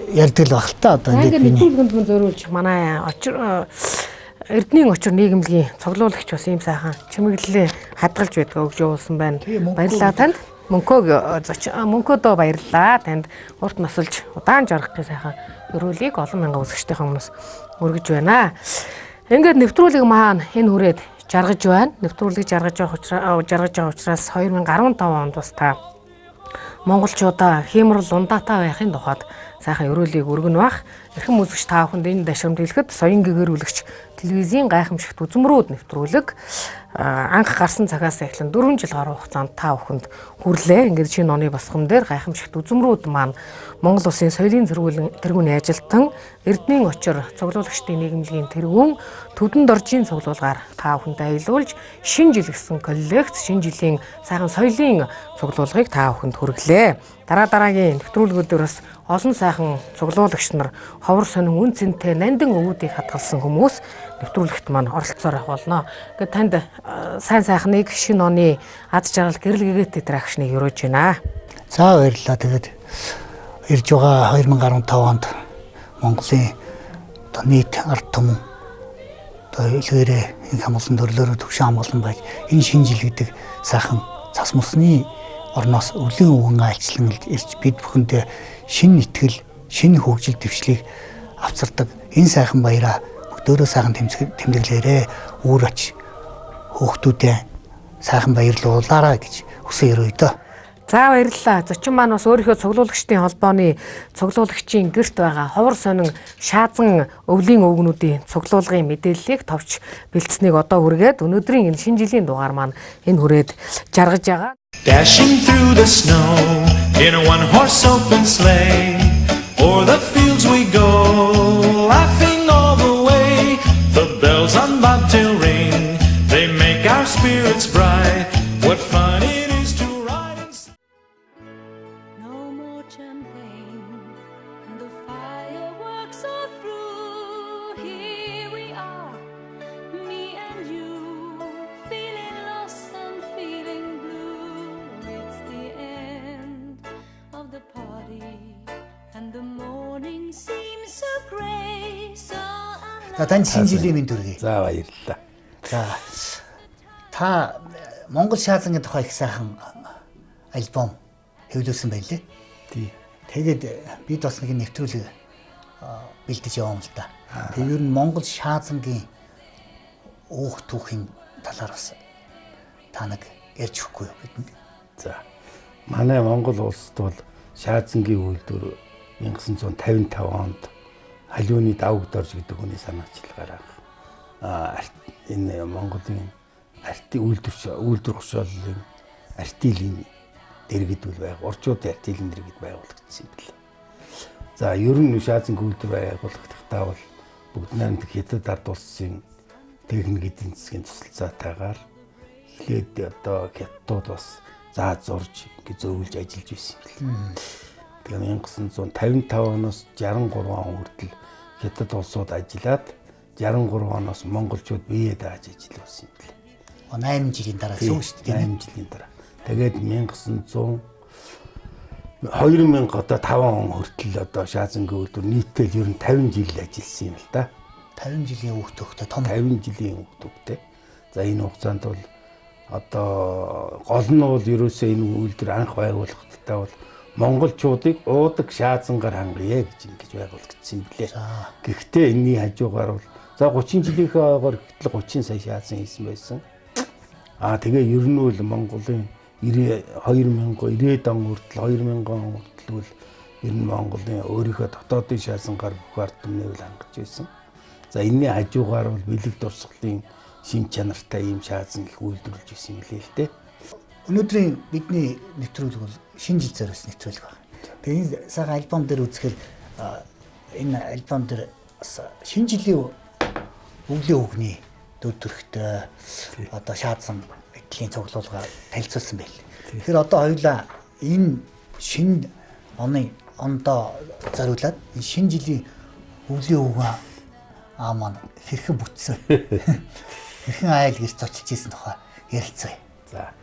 ярьдаг л баг л та одоо ингээд нэвтрүүлгэнд мөн зориулж манай очир Эрдэнийн очир нийгэмлэгийн цуглуулагч бас ийм сайхан чимэглэлээ хадгалж байдгаа өгж явуулсан байна. Баярлалаа танд. Мөнхөөдөө баярлалаа танд. Урт насалж удаан жаргахын сайхан өрөөлийг олон мянган үзэгчдийн өмнөөс өргөж байна. Ингээд нэвтрүүлэг маань энэ хүрээд жаргаж байна. Нэвтрүүлгийг жаргаж байгаа учраас 2015 онд бас та монголчуудаа хийморл ундаатай байхын тухайд сайхан өрөөлийг өргөнө бах. Эрхэм үзэгч та бүхэнд энэ дашрамд хэлэхэд соён гэгэрүүлэгч телевизийн гайхамшигт үзмрүүд нэвтрүүлэг анх гарсан цагаас эхлэн 4 жил гаруй хугацаанд та бүхэнд хүрлээ. Ингээд шинэ оны босгон дээр гайхамшигт үзмрүүд маань Монгол Улсын соёлын тэргүүний ажилтан Эрдэнийн очир цуглуулагчдын нийгэмлэгийн тэргүүн Төвдөн доржийн цуглуулгаар та бүхэнд аялуулж шинэ жил гэсэн коллекц, шинэ жилийн сайхан соёлын цуглуулгыг та бүхэнд хүргэлээ. Дараа дараагийн нэвтрүүлгүүдээр бас олон сайхан цуглуулагч нар, ховор сонин үн цэнтэй нандин өвүүдийг хадгалсан хүмүүс нэвтрүүлэгт маань оролцоор авах болно. Ингээд танд сайн сайхныг шинэ оны аз жаргал гэрэл гэгээтэй тракшныг өрөөж байна. За баярлалаа. Тэгээд ирж байгаа 2015 онд Монголын одоо нийт ард түмэн одоо илгээрээ инх хамгаалсан төрлөөрөө төвшин хамгаалан байж энэ шинэ жил гэдэг сайхан цас мусны орноос өвлийн өвгөн айлчлан ирж бид бүхэндээ шинэ итгэл, шинэ хөгжил дэвшлийг авчирдаг энэ сайхан баяраа бүгдөөрөө сайхан тэмдэглээрээ үүр ач хөөхтүүдээ сайхан баярлуулаарай гэж хүсэн өрөөе дөө. За баярлалаа. Зочин маань бас өөрийнхөө цуглуулагчдын холбооны цуглуулагчийн гэрт байгаа ховор сонин шаазан өвлийн өвгнүүдийн цуглуулгын мэдээллийг товч бэлдсэнийг одоо хүргээд өнөөдрийн энэ шинэ жилийн дугаар маань энэ хүрээд жаргаж байгаа. Dashing through the snow in a one-horse open sleigh, o'er the fields we go, laughing all the way. The bells on bobtail ring, they make our spirits bright. What fun it is to ride and No more champagne, and the fireworks are through. Here we are, me and you, feeling lost and feeling blue. It's the end of the party, and the morning seems so grey, so За танд шинэ жилийн мэнд хүргэе. За баярлалаа. За та Монгол шаазангийн тухай их сайхан альбом хэвлүүлсэн байлээ. Тий. Тэгээд бид бас нэг нэвтрүүлэг бэлдэж яваа юм л да. Тэгээд ер нь Монгол шаазангийн өөх түүхийн талаар бас та нэг ярьж өгөхгүй юу бидэнд? За. Манай Монгол улсад бол шаазангийн үйлдвэр 1955 онд Халиуны Давг дорж гэдэг хүний санаачилгаар анх энэ Монголын артил үйлдвэр хошооллын артилийн дэргэд үл байг, орчуудын артилийн дэргэд байгуулагдсан юм билээ. За ер нь шаазангийн үйлдвэр байгуулагдахдаа бол бүгд найрамдах Хятад ард улсын техник эдийн засгийн тусалцаатайгаар эхлээд одоо хятадууд бас заа зурж ингэ зөөвлөж ажиллаж байсан юм билээ. Тэгээ 1955 оноос 63 он хүртэл Хятад улсууд ажиллаад 63 оноос монголчууд бие дааж ажилласан юм билээ. 8 жилийн дараа гэсэн үг шүү дээ. 8 жилийн дараа. Тэгээд 2005 он хүртэл одоо шаазангийн үйлдвэр нийтдээ ер нь 50 жил ажилласан юм л да. 50 жилийн өөх төвхтэй том 50 жилийн өөх төвхтэй. За энэ хугацаанд бол одоо гол нь бол ерөөсөө энэ үйлдвэр анх байгуулахдаа бол монголчуудыг уудаг шаазангаар хангая гэж ингэж байгуулагдсан юм билээ. Гэхдээ энэний хажуугаар бол за 30 жилийнхээ ойгоор гэтэл 30 сая шаазан хийсэн байсан. Аа тэгээ ер нь бол Монголын 2090 он хүртэл 2000 он хүртэл бол ер нь Монголын өөрийнхөө дотоодын шаазангаар бүх ард түмнийг л хангаж байсан. За энэний хажуугаар бол бэлэг дурсгалын шин чанартай ийм шаазан их үйлдвэрлэж байсан юм лээ л дээ. Өнөөдрийн бидний нэвтрүүлэг бол шинэ жил зориулсан нэвтрүүлэг байна. Тэгээ энэ сайхан альбом дээр үзэхээр энэ альбом дээр бас шинэ жилийн өвлийн өвгний дүр төрхтэй одоо шаазан эдлийн цуглуулга танилцуулсан байл. Тэгэхээр одоо хоёулаа энэ шинэ оны ондоо зориулаад энэ шинэ жилийн өвлийн өвгөн аа маань хэрхэн бүтсэн, хэрхэн айл гэрч зочилж исэн тухай ярилцъя. За.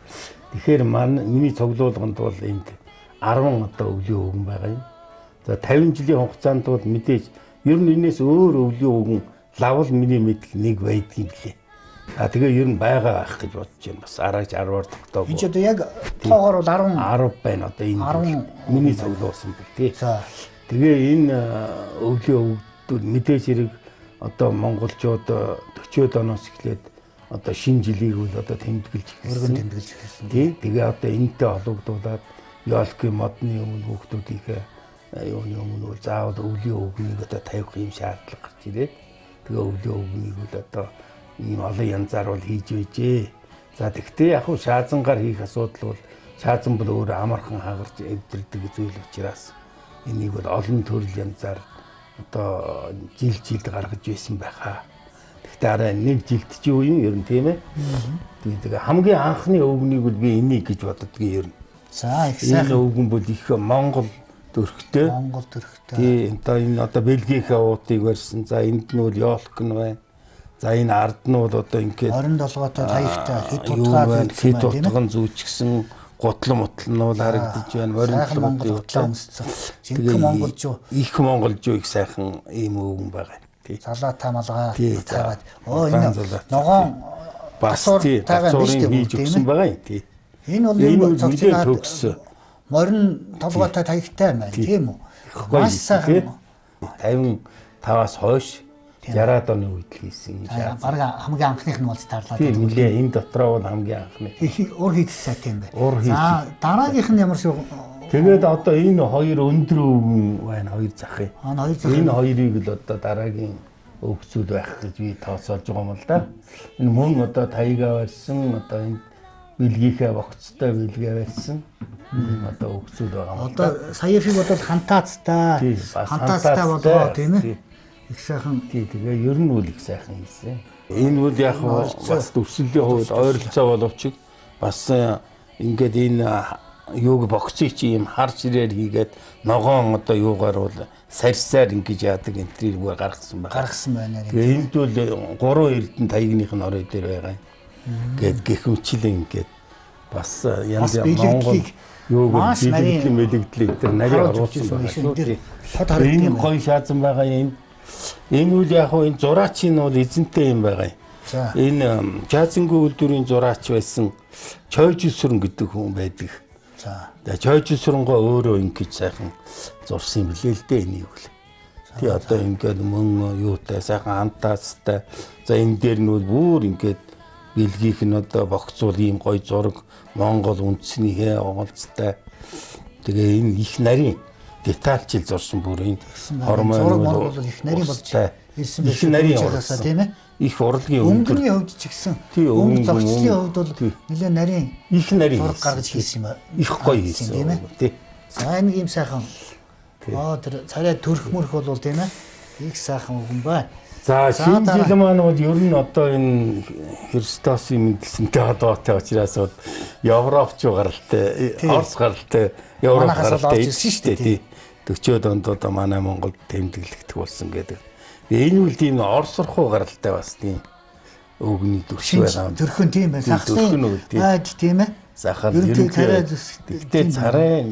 Тэгэхээр миний цуглуулганд бол энд 10 одоо өвлийн өвгөн байгаа юм. За 50 жилийн хугацаанд бол мэдээж ер нь энэс өөр өвлийн өвгөн лавл миний мэдэх нэг байдгийн билээ. А тэгээ ер нь байгаа байх гэж бодож байна. Бас араач 10-аар тогтоогүй. Энэ ч одоо яг тоогоор бол 10 байна одоо энэ миний цуглуулсан бүх тий. За. Тэгээ энэ өвлийн өвгдүүд мэдээж хэрэг одоо монголчууд 40-од оноос эхлээд одоо шинэ жилийг үл одоо тэмдэглэж эхэлсэн. Өргөн тэмдэглэж эхэлсэн. Тий. Тэгээ одоо энэтэй холбогдуулаад ёлкийн модны өмнө хүүхдүүдийнхээ юуны өмнө бол заавал өвлийн өвгнийг одоо тавих юм шаардлага гарч ирээд тэгээ өвлийн өвгнийг бол одоо ийм олон янзаар бол хийж байжээ. За тэгтээ яг хуу шаазангаар хийх асуудал бол шаазан бол өөр амархан хагарч эвдэрдэг зүйл учраас энийг бол олон төрөл янзаар одоо жил жилд гаргаж байсан байхаа. Тэгтээ арай нэг жилд чи юу юм ер нь тийм ээ. Тэгээ хамгийн анхны өвгнийг бол би энийг гэж боддгийн ер нь. За их сайхан. Энэ өвгөн бол их Монгол төрхтэй. Монгол төрхтэй. Тий, одоо энэ одоо Бельгийнхээ уутыг барьсан. За энд нь бол ёлк нь байна. За энэ ард нь бол одоо ингээд 27-той таягтай хэд утгаа зүүчихсэн байна. Хэд утган зүүчихсэн гутлан мутлан нь бол харагдаж байна. Сайхан Монгол гутлаа өмссөн. Жинхэнэ монголжуу. Их монголжуу их сайхан ийм өвгөн байгаа. Тий. Залаатай малгай тавиад. Оо энэ ногоон бас тий гацуурын хийж өгсөн байгаа юм тий. Энэ бол юм цогцлоод төгссөн. Морин толгойтой таягтай байна тийм үү? Маш сайхан. 55-аас хойш 60-аад оны үед л хийсэн юм шаа. Бараг хамгийн анхных нь болж таарлаа. Тийм нэлээ энэ дотроо бол хамгийн анхны. Ур хийх сайтай юм байна. За дараагийнх нь ямар шиг. Тэгээд одоо энэ хоёр өндөр өвгөн байна, хоёр захын. Аа хоёр зах. Энэ хоёрыг л одоо дараагийн өвгцүүд байх гэж би тооцоолж байгаа юм л да. Энэ мөн одоо таяга барьсан, одоо энэ бэлгийнхээ богцтой бэлгээ барьсан ийм одоо өвгцүүд байгаа юм. Одоо саяхыг бол хантаацтай, хантаацтай болгоо тийм ээ. Их сайхан. Тий, тэгээ ер нь үл их сайхан хийсэн. Энэ үл яг бас төвсөлийн хувьд ойролцоо боловч бас ингээд энэ юуг богцыг чи ийм хар ширээр хийгээд ногоон одоо юугаар бол сарьсаар ингэж яадаг энэ тэрийг гаргасан байна. Гаргасан байна. Тэгээ энд бол 3 эрдэнэ таягных нь орой дээр байгаа юм. Гээд гэх мэтлэн ингээд бас янз Монгол юуг бэлэгдэл мэлэгдлийг тэр нарийн оруулсан байгаа шүү дээ. Тод харагдсан. Энэ гоё шаазан байгаа юм. Энэ үл яг хуу энэ зураач нь бол эзэнтэй юм байгаа юм. Энэ Жаазангүй үйлдвэрийн зураач байсан Чойжсүрэн гэдэг хүн байдаг. За. Тэгээ Чойжсүрэнгөө өөрөө ингэж сайхан зурсан юм билээ л дээ энийг үл. Тий одоо ингээд мөн юутай сайхан антаацтай. За энэ дээр нь бол бүр ингээд бэлгийнх нь одоо богцуул ийм гоё зураг Монгол үндэснийхээ оголцтой. Тэгээ энэ их нарийн детальчил зурсан бүр энэ хормой бол их нарийн болж ирсэн байх. Их нарийн болсон тийм ээ. Их урлагийн өнгөний хувьд ч гэсэн өнгө зохицлын хувьд бол нэлээд нарийн их нарийн зураг гаргаж хийсэн юм аа. Их гоё хийсэн тийм ээ. Тий. За энэ ийм сайхан. Аа тэр царай төрх мөрх бол тийм ээ. Их сайхан үгэн байна. За шинэ жил маань бол ер нь одоо энэ Христосын мэндэлсэнтэй холбоотой учраас бол Европч гаралтай, Орос гаралтай, Европ гаралтай ирсэн шүү дээ. Тий. 40-од онд одоо манай Монголд тэмдэглэгдэх болсон гэдэг. Энэ үл тийм Орос руу гаралтай бас тийм өвгний дүрс байгаа. Төрхөн тийм байна. Сахлын байдал тийм ээ. Сахал ерөнхий царай зүс. Тэгтээ царай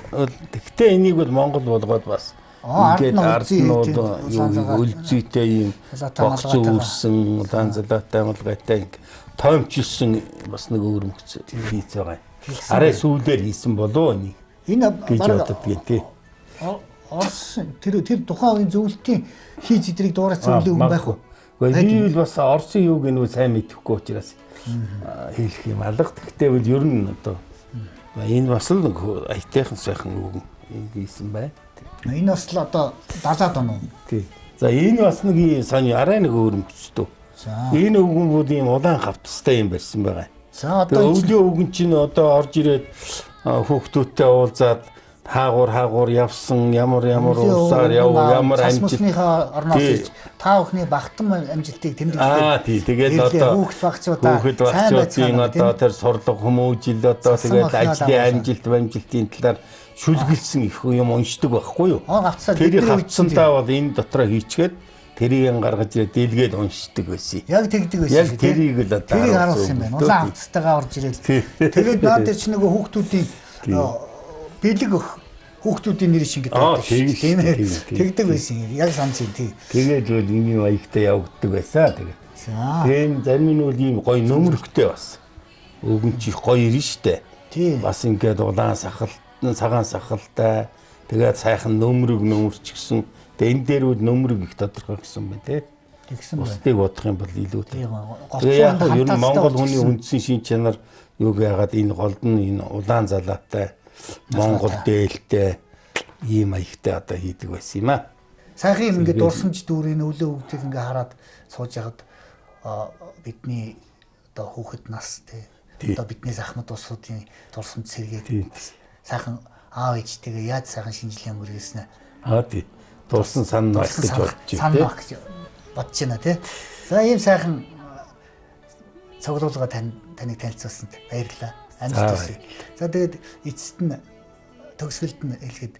бол тэгтээ энийг бол Монгол болгоод бас ингээд ард нь бол өлзийтэй ийм богц үүрсэн, улаан залаатай малгайтай ингэ тоомчилсан бас нэг өвөрмөц хийц байгаа юм. Арай сүүлээр хийсэн болов энийг. Энэ гэж боддгийн тий. Орос тэр тухайн үеийн зөвлөлтийн хийж идрийг дуурайсан үйл юм байх уу? Гэхдээ би бол бас Оросын юуг нь сайн мэдэхгүй учраас хэлэх юм алга. Тэгтээ бол ер нь одоо энэ бас л нэг аятайхан сайхан үг хийсэн байна. Энэ бас л одоо 70-аад он уу? Тий. За энэ бас нэг сонь арай нэг өөрөмцдөг. За. Энэ өвгөн бүр ийм улаан хавтастай юм барьсан байгаа. За одоо өвлийн өвгөн чинь одоо орж ирээд хүүхдүүдтэй уулзаад хаагур явсан ямар улсаар яв ямар амжилт орноос ирж та бүхний багтан амжилтыг тэмдэглэхэд аа тий тэгэл одоо хүүхд багчуудаа хүүхэд багчуудын одоо тэр сурлага хүмүүжил одоо тэгэл ажлын амжилт амжилтын талаар шүлгэлсэн их юм уншдаг байхгүй юу? Тэр хавцсандаа бол энэ дотроо хийчгээд тэрийг гаргаж ирээд дэлгээд уншдаг байсан. Яг тэгдэг байсан. Яг тэрийг л одоо тэрийг харуулсан юм байна. Улаан хавцтайгаа орж ирээд тэгээд наад дээр чи нөгөө хүүхдүүдийн бэлэг өгөх хүүхдүүдийн нэр шингэдэг байсан тийм ээ. Тэгдэг байсан. Яг санаж байна тий. Тэгээд бол ийм маягтай явагддаг байсан. Тэгээд. За. Тийм зарим нь бол ийм гоё нөмрөгтэй бас. Өвгөн чи их гоё ирнэ штэ. Тий. Бас ингээд улаан сахал, цагаан сахалтай. Тэгээд сайхан нөмрөг нөмөрч гисэн. Тэгээд энэ дээр бол нөмрөг их тодорхой гэсэн байна тий. Тэгсэн байна. Бусдыг бодох юм бол илүү. Тэгээ яг ер нь Монгол хүний үндсэн шин чанар юг яагаад энэ голд нь энэ улаан залаатай Монгол дээлтэй Ийм маягтай одоо хийдэг байсан юм аа. Сайхан юм ингээд дурсамж дүүрийн өвлөө өвдгийг ингээ хараад сууж яхад бидний одоо хүүхэд нас тий одоо биднээс ахмад улсуудын дурсамж сэргээд сайхан аав ээжтэйгээ яаж сайхан шинжилгээ мөргөснө. Аа тий. Дурсан санаа гэж бодож байна. Санаа гэж бодож байна тий. За ийм сайхан цуглуулга таныг танилцуулсанд баярлалаа. Амжилт хүсье. За тэгээд эцэст нь төгсгөлд нь хэлэхэд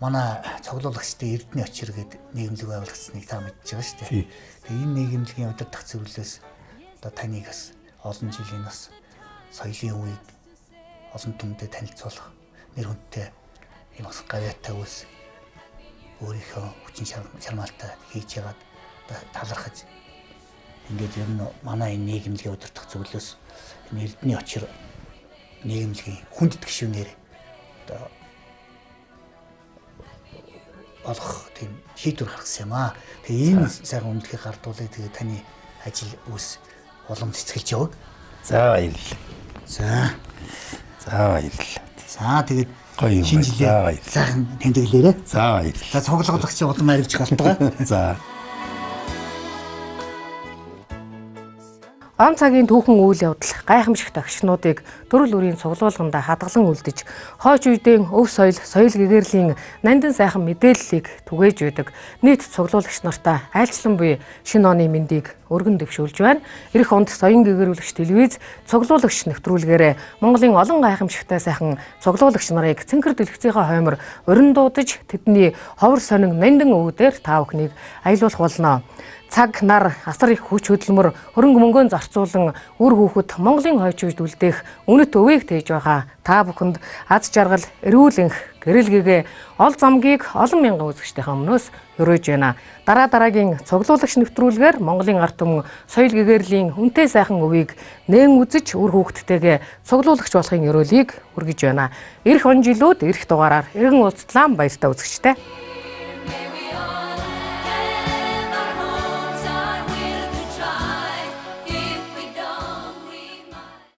манай цуглуулагчдын Эрдэнэ очир гэдэг нийгэмлэг байгуулагдсаныг та мэдж байгаа шүү дээ. Тэгээ энэ нийгэмлэгийн удирдах зөвлөлөөс одоо таныг бас олон жилийн бас соёлын үеийг олон түмэндээ танилцуулах нэр хүндтэй юм бас гавьяатай үйлс өөрийнхөө хүчин чармаалтай хийж яагаад талархаж ингээд ер нь манай энэ нийгэмлэгийн удирдах зөвлөлөөс энэ Эрдэнэ очир нийгэмлэгийн хүндэт гишүүнээр одоо олох тийм шийдвэр гаргасан юм аа. Тэгээ ийм сайхан үнэлгээ гардуулъя. Тэгээ таны ажил үйлс улам цэцгэлж яваг. За баярлалаа. За. За баярлалаа. За тэгээд гоё юм. Шинэ жилээр сайхан тэмдэглээрэй. За баярлалаа. За цуглуулагч улам арвиж галтгаа. За. Он цагийн түүхэн үйл явдал гайхамшигт агшнуудыг төрөл бүрийн цуглуулгандаа хадгалан үлдэж, хойч үеийн өв соёл, соёл гэгэрлийн нандин сайхан мэдээллийг түгээж байдаг. Нийт цуглуулагч нартаа айлчлан буй шинэ оны мэндийг өргөн дэвшүүлж байна. Ирэх онд соён гэгэрүүлэгч телевиз цуглуулагч нэвтрүүлгээрээ Монголын олон гайхамшигтай сайхан цуглуулагч нарыг цэнхэр дэлгэцийнхаа хоймор урин дуудаж тэдний ховор сонин нандин өвгөдөр та бүхнийг аялуулах болно. Цаг нар асар их хүч хөдөлмөр хөрөнгө мөнгөөн зарцуулан үр хүүхэд Монголын хойч үед үлдээх үнэт өвийг тээж байгаа. Та бүхэнд аз жаргал, эрүүл энх, гэрэл гэгээ ол замгийг олон мянган үзэгчдийнхээ өмнөөс өрөөж байна. Дараа дараагийн цуглуулагч нэвтрүүлгээр Монголын ард түмэн соёл гэгэрлийн үнэтэй сайхан өвийг нээн үзэж үр хүүхэдтэйгээ цуглуулагч болохын ерөөлийг хүргэж байна. Ирэх он жилүүд ирэх дугаараар эргэн уулзтлаа баяртай үзэгчдээ.